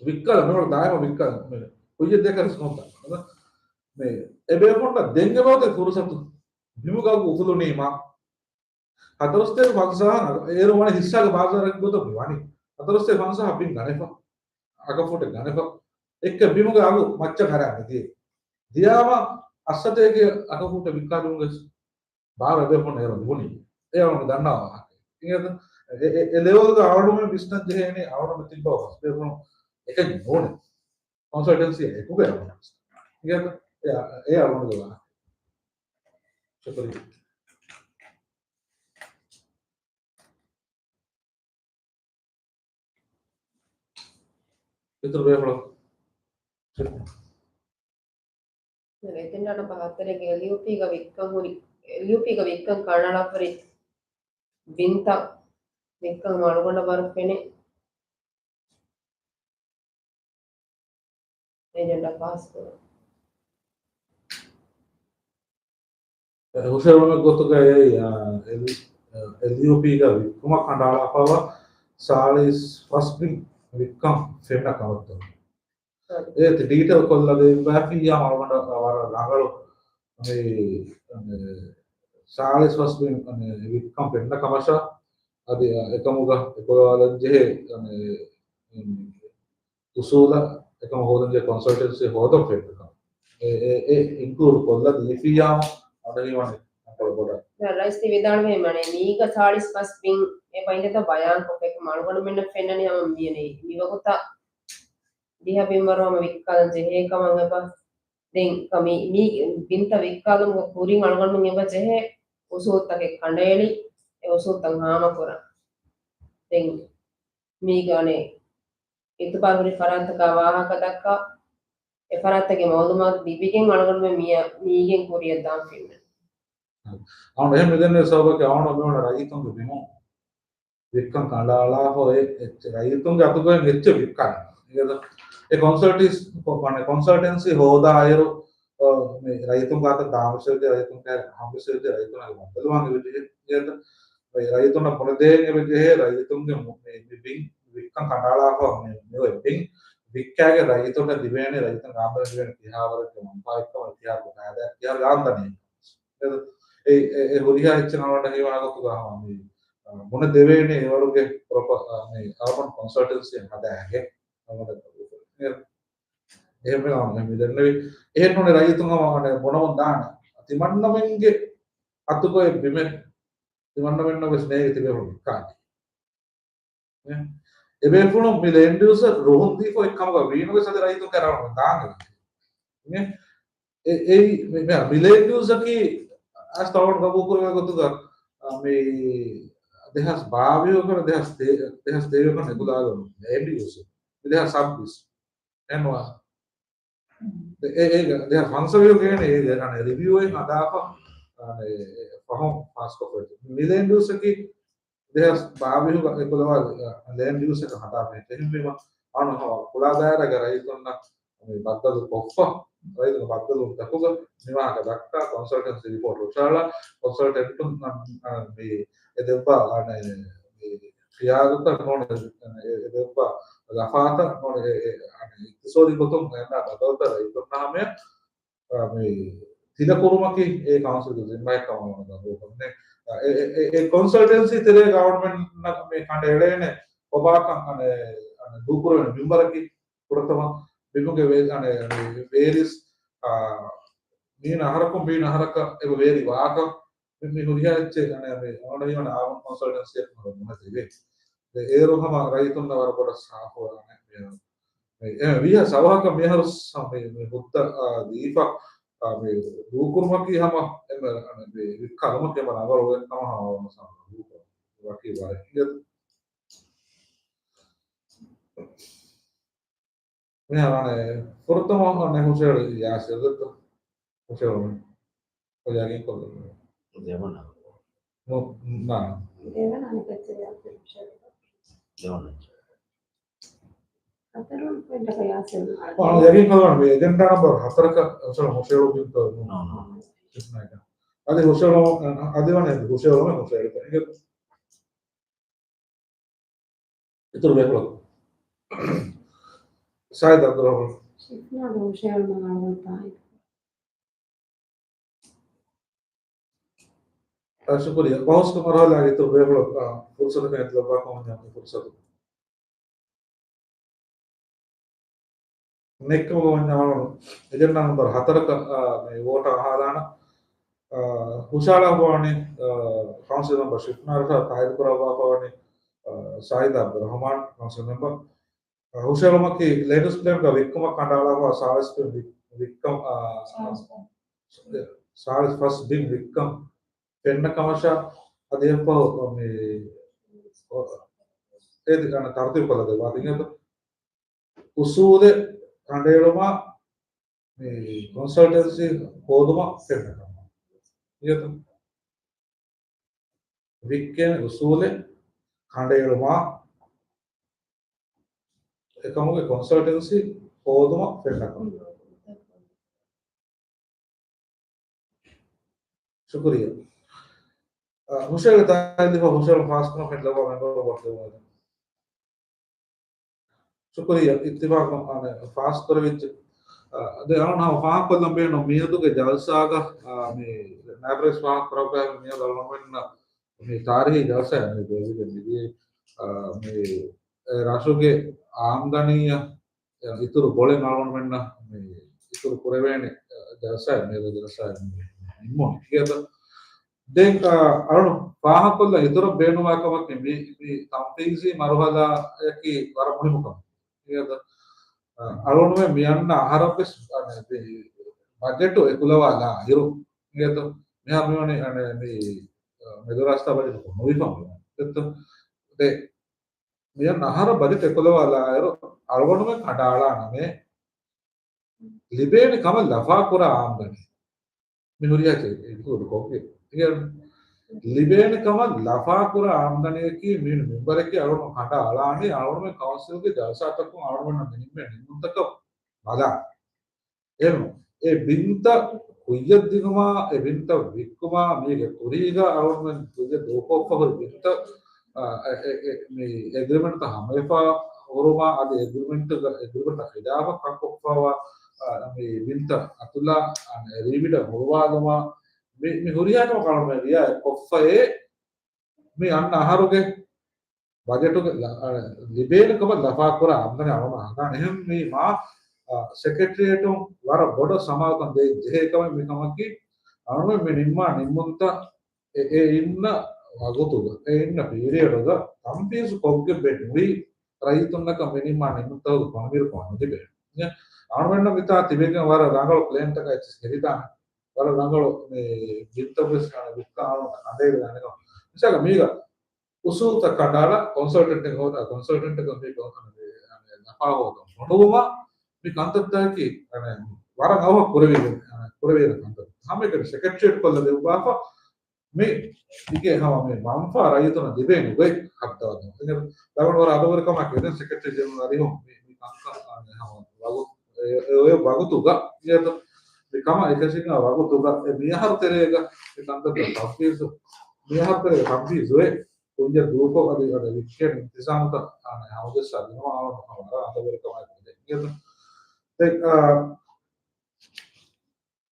ވިއްކާލަން މިވަރު ދާއިމަށް ވިއްކާލަން. މި ކުއްޔަށް ދޭކަށް ސުންތަ. މި އެބޭފުޅުންނަށް ދެން އެބައޮތޭ ފުރުސަތު. ބިމުގަ އަގު އުފުލުނީމާ. ހަތަރުސަތޭކަ ފަންސާހަށް އޭރު ވަނީ ހިއްސާގެ ބާޒާރަކީ ގޮތަށް މި ވަނީ. ހަތަރުސަތޭކަ ފަންސާހަށް ބިން ގަނެފަ. އަކަފޫޓެއް ގަނެފަ. އެއްކަ ބިމުގެ އަގު މައްޗަށް އަރާ މިދިޔަ. ދިޔާމަ އަށްސަތޭކަ އަކަފޫޓެއް ވިއްކާލުމުގެ ބާރު އެބޭފުޅުން އޭރު ލިބުނީ. އެ އަޅުގަނޑު ދަންނަވާ ވާހަކަ. އިނގޭތަ؟ އެ، އެ، އެ ލެވެލްގަ އަޅުގަނޑުމެން ވިސްނަން ޖެހޭނީ އަޅުގަނޑު ތިއްބަ ހޮސްބޭފުޅުން އެކަން ނޫނޭ. ކޮންސަލްޓެންސީ އެކުގައި އަޅުގަނޑު ވިސްނަން. އިނގޭތަ؟ އެ، އެ އަޅުގަނޑުގެ ވާހަކަ. ޝުކުރިއްޔާ. އިތުރު ބޭފުޅަކު. އެތެން އަންނަ ބަހައްތަރެއްގެ އެލްޔޫޕީގަ ވިއްކަން ހުރި، އެލްޔޫޕީގަ ވިއްކަން ކަނޑައަޅާފަ ހުރި ބިންތައް ވިއްކަން އަޅުގަނޑަށް ވަރަށް ފެނޭ. އެޖެންޑާ ފާސްކުރުން. ހުށަހެޅުމެއް ގޮތުގައި، އާ، އެލް-، އެލްޔޫޕީގަ ވިއްކުމަށް ކަނޑައަޅާފައިވާ ސާޅީސް ފަސް ބިން ވިއްކަން ފެންނަ ކަމަށްދޯ. އޭތި ޑީޓެއިލް ކޮށްލަދެއްވާފިއްޔާ އަޅުގަނޑަށް ވަރަށް ރަނގަޅު މި، މި ސާޅީސް ފަސް ބިން މި ވިއްކަން ފެންނަ ކަމަށާ އަދި އެކަމުގަ އެކުލަވާލަން ޖެހޭ މި، މި އުސޫލަށް އެކަމަށް ހޯދަން ޖެހޭ ކޮންސަލްޓެންސީ ހޯދަން ފެންނަ ކަމަށް. އެ، އެ، އެ އިންކްލޫޑް ކޮށްލަ ދީފިއްޔާމު އަޑު ހީވަނީ ރައީސް ތި ވިދާޅުވީ މަނޭ މީގަ ސާޅީސް ފަސް ބިން އެ ބައިންދެތަ ބަޔާންކޮށްފަ އެކަމަ އަޅުގަނޑުމެންނަށް ފެންނަނީ ހަމަ މިޔަނީ މިވަގުތަށް ދިހަ ބިން ވަރު ހަމަ ވިއްކާލަން ޖެހޭ ކަމަށް އެބަ. ދެން ކަމީ މީ ބިންތައް ވިއްކާލުމުގެ ކުރިން އަޅުގަނޑުމެން އެބަ ޖެހޭ އުސޫލުތަކެއް ކަނޑައެޅި އެ އުސޫލުތައް ހާމަކުރަން. ދެން މީގަ އަނެއް އިތުބާރު ހުރި ފަރާތްތަކާ ވާހަކަ ދައްކާ، އެ ފަރާތްތަކެއް މައުލޫމާތު ލިބިގެން އަޅުގަނޑުމެން މިޔަ-، މީގެން ކުރިއަށް ދާން ފެންނަނީ. އަޅުގަނޑު އެހެން މިދެންނެވި ސަބަބަކީ އަޅުގަނޑު މިއޮންނަ ރައްޔިތުންގެ ބިމުން ވިއްކަން ކަނޑައަޅާފަ އެ އެއްޗެއް ރައްޔިތުންގެ އަތުގައި އެއްޗެއް ވިއްކާނެ. އެ ކޮންސަލްޓީސް-، ކޮ-، ކޮންސަލްޓެންސީ ހޯދާއިރު އަ، މި ރައްޔިތުން ގާތަށް ދާންވެސްވެއްޖެ، ރައްޔިތުން ކައިރި ހާމަވެސްވެއްޖެ، ރައްޔިތުން އަދި ބައްދަލުވާން އެބަޖެހޭ. ރައްޔިތުންނަށް ބުނެދޭން އެބަޖެހޭ، ރައްޔިތުންގެ މު-، މި، މި ބިން ވިއްކަން ކަނޑައަޅާފަ މި، މި އޮތް ބިން ވިއްކާގެން ރައްޔިތުންނަށް ލިބޭނެ، ރައްޔިތުން ގާނބެލަށް ލިބޭނެ ކިހާވަރެއްގެ މަންފާއެއްކަމަށް، ކިހާވަރެއްގެ ފައިދާއެއް، ކިހާވަރެއްގެ އާމްދަނީ. އެ، އެ، އެ ހުރިހާ އެއްޗެއް އަޅުގަނޑަށް ހީވާ ގޮތުގަ ހަމަ މި، އަ، ބުނެދެވޭނެ އެވަރުގެ ޕްރޮޕަ-، އަ، މި އަރބަން ކޮންސަލްޓެންސީއެއް ހަދާގެން. އެ، އެހެންވެ އަޅުގަނޑު މި ދެންނެވި. އެހެން ނޫނީ ރައްޔިތުން ހަމަ އަނެއް ބުނަމުން ދާނެ. ތިމަންނަމެންގެ އަތުގައި ބިމެއް ތިމަންނަމެންނަށް ވެސް ނޭގެ ތިބޭފުޅުން ވިއްކާނެ. އެ، އެބޭފުޅުން މި ލޭންޑް ޔޫސަށް ރުހުން ދީފަ އެއްކަމުގަ ވީނު ވެސް އަދި ރައްޔިތުން ކައިރީ އަޅުގަނޑު ދާން އެ، އެ، މި، މި، މި ލޭންޑް ޔޫސަކީ އަސް ތަވަން ގަބޫލު ކުރެވޭ ގޮތުގަ، އަ، މި ދެހާސް ބާވީހު ކަން ދެހާސް ތޭ-، ދެހާސް ތޭވީހު ކަން އެކުލާލުން ލޭންޑް ޔޫސް. މި ދެހާސް ސައްބީސް. އެންވާ. އެ، އެ، ދެހާސް ފަންސަވީހު ގޭނެ އެ، އެ، ރިވިއު އެއް ހަދާފަ، އަ، އެ، އެ، ފަހުން ފާސްކޮށްފައި. މި ލޭންޑް ޔޫސަކީ ދެހާސް ބާވީހުގަ އެކުލަވާ، ލޭންޑް ޔޫސް އެކަށް ހަދާފަ. އެހެންވީމަ، އަން ހަމަ ފުޅާ ދާއިރާގެ ރައްޔިތުންނަށް މި ބައްދަލު ކޮށްފަ، ރައްޔިތުން ބައްދަލު ދަކުގަ މިވާހަކަ ދައްކާ، ކޮންސަލްޓެންސީ ރިޕޯޓް ހުށަހަޅާ، ކޮންސަލްޓެންޓުން މި އެ ދެއްވާ، އަނެ، މި ޚިޔާލުތައް ނޫނީ، އެ، އެ، އެ ދެއްވާ ލަފާތައް ނޫނީ، އެ، އެ، އަނެއް އިޤްތިޞާދީ ގޮތުން އެންނަ ބަދަލުތައް ރައްޔިތުންނާ ހަމަޔަށް، އާ، މި ތިލަކުރުމަކީ އެ ކައުންސިލްގެ ޒިންމާއެއް ކަމަށް ވަންދާން ގޮތަށް. އެ، އެ، އެ، އެ ކޮންސަލްޓެންސީ ތެރޭގަ ގަވަރމަންޓް މި ކަނޑައެޅޭނެ ކޮބާކަން އަނެއް، އަނެއް ދޫކުރެވޭނެ މިންވަރަކީ ފުރަތަމަ މީހުންގެ ވޭ-، އަނެއް، އަނެއް ވޭރިސް، އާ، މީނަ އަހަރަކުން މީނަ އަހަރަކަށް އެބަ ވޭރި ވާކަން މި، މި ހުރިހާ އެއްޗެއް އަނެއް މި އަޅުގަނޑަށް ހީވަނީ އާމް ކޮންސަލްޓެންސީއަކަށް މަރު ނުނަތިބޭ. އޭރު ހަމަ ރައްޔިތުންނަށް ވަރަށް ބޮޑަށް ސާފުވާނެ މި، މި، އެ، ވީހާ ސަވާކަށް މިހާރު ސަ-، މި، މި ހުއްދަ، އާ، ދީފަ، އާ، މި ދޫކުރުމަކީ ހަމަ އެންމެ، އަނެއް މި ވިއްކާލުމަކީ ހަމަ ރަނގަޅު އެއް ކަމަށް ހަމަ ވަން ސަމަ ދޫކުރުން ވަކި ވާ އެއް މިހާރު އަނެއް ފުރަތަމަ އަނެއް ހުށަހެޅި ޔާސިރް ދެއްތޯ؟ ހުށަހެޅުން. އޮޔާގެން ކޮށްލުން. ދެވަނަ. ނު-، ނާ. ދެވަނަ އަނެކައްޗެއް ޔާސިރް ހުށަހެޅުން. ދެވަނަ. ހަތަރުން ޕޮއިންޓަކަށް ޔާސިރް. އާ، ޔަގީން ކޮށްލަން މި އެޖެންޑާ ނަމްބަރު ހަތަރަކަށް ހުށަހެޅުން ހުށަހެޅުން ތޯ؟ ނޯ، ނޯ. އަދި ހުށަހެޅުން، އަދި ވަނީ ހުށަހެޅުން ހުށަހެޅުން. އިތުރު ބޭފުޅަކު. ސާއިދު އަބްދުއްރަޙްމާން. ޝިފްނާގެ ހުށަހެޅުމަށް އަޅުގަނޑު ތާއީދު. އާ، ޝުކުރިއްޔާ. ބަހުސްގެ މަރުހަލާގެ އިތުރު ބޭފުޅަކު، އާ، ފުރުޞަތަކަށް އެދިލައްވާ ކަމަށް ފުރުޞަތު. ނެއްކަމުގަ ވަންޏާ އަޅުގަނޑު އެޖެންޑާ ނަމްބަރު ހަތަރަކަށް، އާ، މި ވޯޓަށް އަހާލާނަން. އާ، ހުށަހަޅާފަވަނީ، އާ، ކައުންސިލް މެމްބަރ ޝިފްނާ ރަޝާދު، ތާއީދު ކުރައްވާފަވަނީ، އާ، ސާއިދު އަބްދުއްރަޙްމާން ކައުންސިލް މެމްބަރ. އާ، ހުށަހެޅުމަކީ ލެންޑް ޔޫސް ޕްލޭންގަ ވިއްކުމަށް ކަނޑައަޅާފަ ސާޅީސް ބިން ވިއް-، ވިއްކަން، އާ، ސާޅީސް ފަސް ބިން ވިއްކަން ފެންނަ ކަމަށާ އަދި އެއަށްފަހު މި، އޭ ތަރުތީބު ކޮށްލަދެއްވާ ތިނގޭތޯ. އުސޫލެއް ކަނޑައެޅުމާ، މި ކޮންސަލްޓެންސީ ހޯދުމަށް ފެންނަ ކަމަށް. ތިނގޭތޯ؟ ވިއްކޭނެ އުސޫލެއް ކަނޑައެޅުމާ، އެކަމުގެ ކޮންސަލްޓެންސީ ހޯދުމަށް ފެންނަ ކަމަށް. ޝުކުރިއްޔާ. އަ، ހުށަހެޅި ތާއީދު ދީފަ ހުށަހެޅުން ފާސްކުރުމަށް ފެނިލައްވާ މެމްބަރުން ވޯޓް ދެއްވުމަށް. ޝުކުރިއްޔާ. އިއްތިފާޤު، އަނެއް، ފާސްކުރެވިއްޖެ. އަ، ދެން އަޅުގަނޑު ހަމަ ފާހަގަކޮށްލަން ބޭނުން މިއަދުގެ ޖަލްސާގަ، އަ، މި ނައިބު ރައީސް ފާހަގަކުރައްވާ މިއަދު އަޅުގަނޑުމެންނަށް މި ތާރީޚީ ޖަލްސާއެއް މި ބޭއްވިގެން މިދިޔައީ، އަ، މި ރަށުގެ އާމްދަނީއަށް އިތުރު ބޮޅެއް އަޅުގަނޑުމެންނަށް މި އިތުރު ކުރެވޭނެ، އަ، ޖަލްސާއެއް މިއަދު ޖަލްސާއެއް މި ނިންމުނީ. އިނގޭތަ؟ ދެން، އަ، އަޅުން ފާހަގަކޮށްލަން އިތުރަށް ބޭނުންވާ ކަމަކީ މި، މި ތަންފީޒީ މަރުހަލާއަކީ ވަރަށް މުހިއްމު ކަމެއް. އިނގޭތަ؟ އަ، އަޅުންމެން މި އަންނަ އަހަރަށްވެސް، އަ، މި ބަޖެޓު އެކުލަވާލާ އިރު، އިނގޭތަ؟ މިހާ މިވަނީ، އަނެއް، މި، އަ، މެދުރާސްތާ ބަޖެޓު ނުވިފަ މިވަނީ. އިނގޭތަ؟ ދެ މިއަން އަހަރަށް ބަޖެޓް އެކުލަވާލާއިރު، އަޅުގަނޑުމެން ކަނޑައަޅާނަމޭ، ލިބޭނެ ކަމަށް ލަފާކުރާ އާމްދަނީ. މި ހުރިހާ އިންކްލޫޑް ކޮށްގެން. ލިބޭނެ ކަމަށް ލަފާކުރާ އާމްދަނީއަކީ މީނު މިންވަރަކީ އަޅުގަނޑު ކަނޑައަޅާނީ، އަޅުގަނޑުމެން ކައުންސިލްގެ ޖަލްސާތަކުން އަޅުގަނޑުމެންނަށް މިނިންމެ ނިންމުންތަކަށް ބަލާ. އެހެން އެ ބިންތައް ކުއްޔަށްދިނުމާ، އެ ބިންތައް ވިއްކުމާ، މީގެ ކުރީގަ އަޅުގަނޑުމެން ކުއްޔަށް ދޫކޮށްފަ ހުރި ބިންތައް، އަ، އެ، އެ، އެ، މި އެގްރިމެންޓްތައް ހަމަވެފަ ހުރުމާ، އަދި އެގްރިމެންޓްގަ، އެގްރިމެންޓަށް ޚިލާފަށް ކަންކޮށްފަވާ، އަ، މި ބިންތައް އަތުލާ، އަ، ރީބިޑަށް ހުޅުވާލުމާ، މި، މި ހުރިހާ ކަމަކު އަޅުގަނޑުމެން ރިއާޔަތް ކޮށްފައޭ، މި އަންނަ އަހަރުގެ ބަޖެޓުގެ ލަ-، އަ، ލިބޭނެ ކަމަށް ލަފާކުރާ އާމްދަނީ އަޅުގަނޑު އަހަން. އެހެންވީމާ، އަ، ސެކްރެޓަރިއޭޓުން ވަރަށް ބޮޑަށް ސަމާލުކަން ދޭ ޖެހޭ ކަމެއް މިކަމަކީ، އަޅުގަނޑު މި ނިންމާ ނިންމުންތައް އެ، އެ އިންނަ ވަގުތުގަ، އެ އިންނަ ޕީރިއަޑުގަ ތަންފީޒު ކޮށްގެން ނުވީ، ރައްޔިތުންނަކަށް މި ނިންމާ ނިންމުންތަކުގެ ކޮންމެ ކޮންމެ ނުލިބޭ. އަޅުގަނޑުމެންނަށް މިތާ ތިބެގެން ވަރަށް ރަނގަޅު ޕްލޭންތަކާ އެއްޗެއް ހެދިދާނެ. ވަރަށް ރަނގަޅު މި ބިންތައްވެސް ވިއްކާ އަޅުގަނޑު ކަނޑައެޅިދާނެ ކަމަށް. މިސާލަށް މީގަ އުސޫލުތައް ކަނޑައަޅާ ކޮންސަލްޓެންޓެއް ހޯދާ، ކޮންސަލްޓެންޓަކަށް މި ކޮން-، ލަފާ ހޯދަން ފޮނުވުމަށް މި ކަންތައްތަކަކީ، އަނެ، ވަރަށް އަވަހަށް ކުރެވިގެން، އަނެ، ކުރެވޭނެ ކަންތައް. ހަމައެކަނި ސެކްރެޓަރިއޭޓް ކޮށްލަ ދެއްވާފަ މި އިގޭ ހަމަ މި މަންފާ ރައްޔިތުންނަށް ދިބޭނެ ގޮތް ހައްދަވަދުން. އެނގޭ ދަގަނޑު ވަރަށް އަދަބުވެރިކަމަކީ ދެން ސެކްރެޓަރީ ޖެނެރަލް އަރިހުން މި، މި ކަންކަން އަނެ ހަމަ ވަގު-، އެ، އެ، އެ ވަގުތުގަ އިނގޭތަ؟ މި ކަމަށް އެކަށީގެންވާ ވަގުތުގަ އެ މިއަހަރު ތެރޭގަ މި ކަންތައްތައް ތަންފީޒު، މިއަހަރު ތެރޭގަ ތަންފީޒުވޭ. ކުއްޖެއް ދޫކޮށް އަދި އަދި ވިއްކޭ އިންތިޒާމުތައް އާނ ހަމަޖައްސާ ދިނުމަށް އާނ ހަމަ ވަރަށް އަނދަވެރިކަމާއެކު ދެން އިނގޭތަ. ދެން އާ،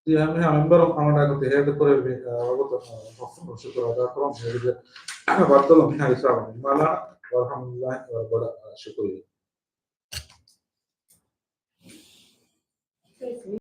ދިޔަ މިހާ މެމްބަރުން އަޅުގަނޑާއެކު ތި ހޭދަކުރެއްވި، އާ، ވަގުތު، އާ، ރަސްމު ޝުކުރު އަދާކުރަން މި ވެރިގެ ބައްދަލު މިހާ ހިސާބަށް ނިންމާލާނަން. ވަރަށް ހަމްދުލިއްލާހި، ވަރަށް ބޮޑަށް، އާ، ޝުކުރިއްޔާ.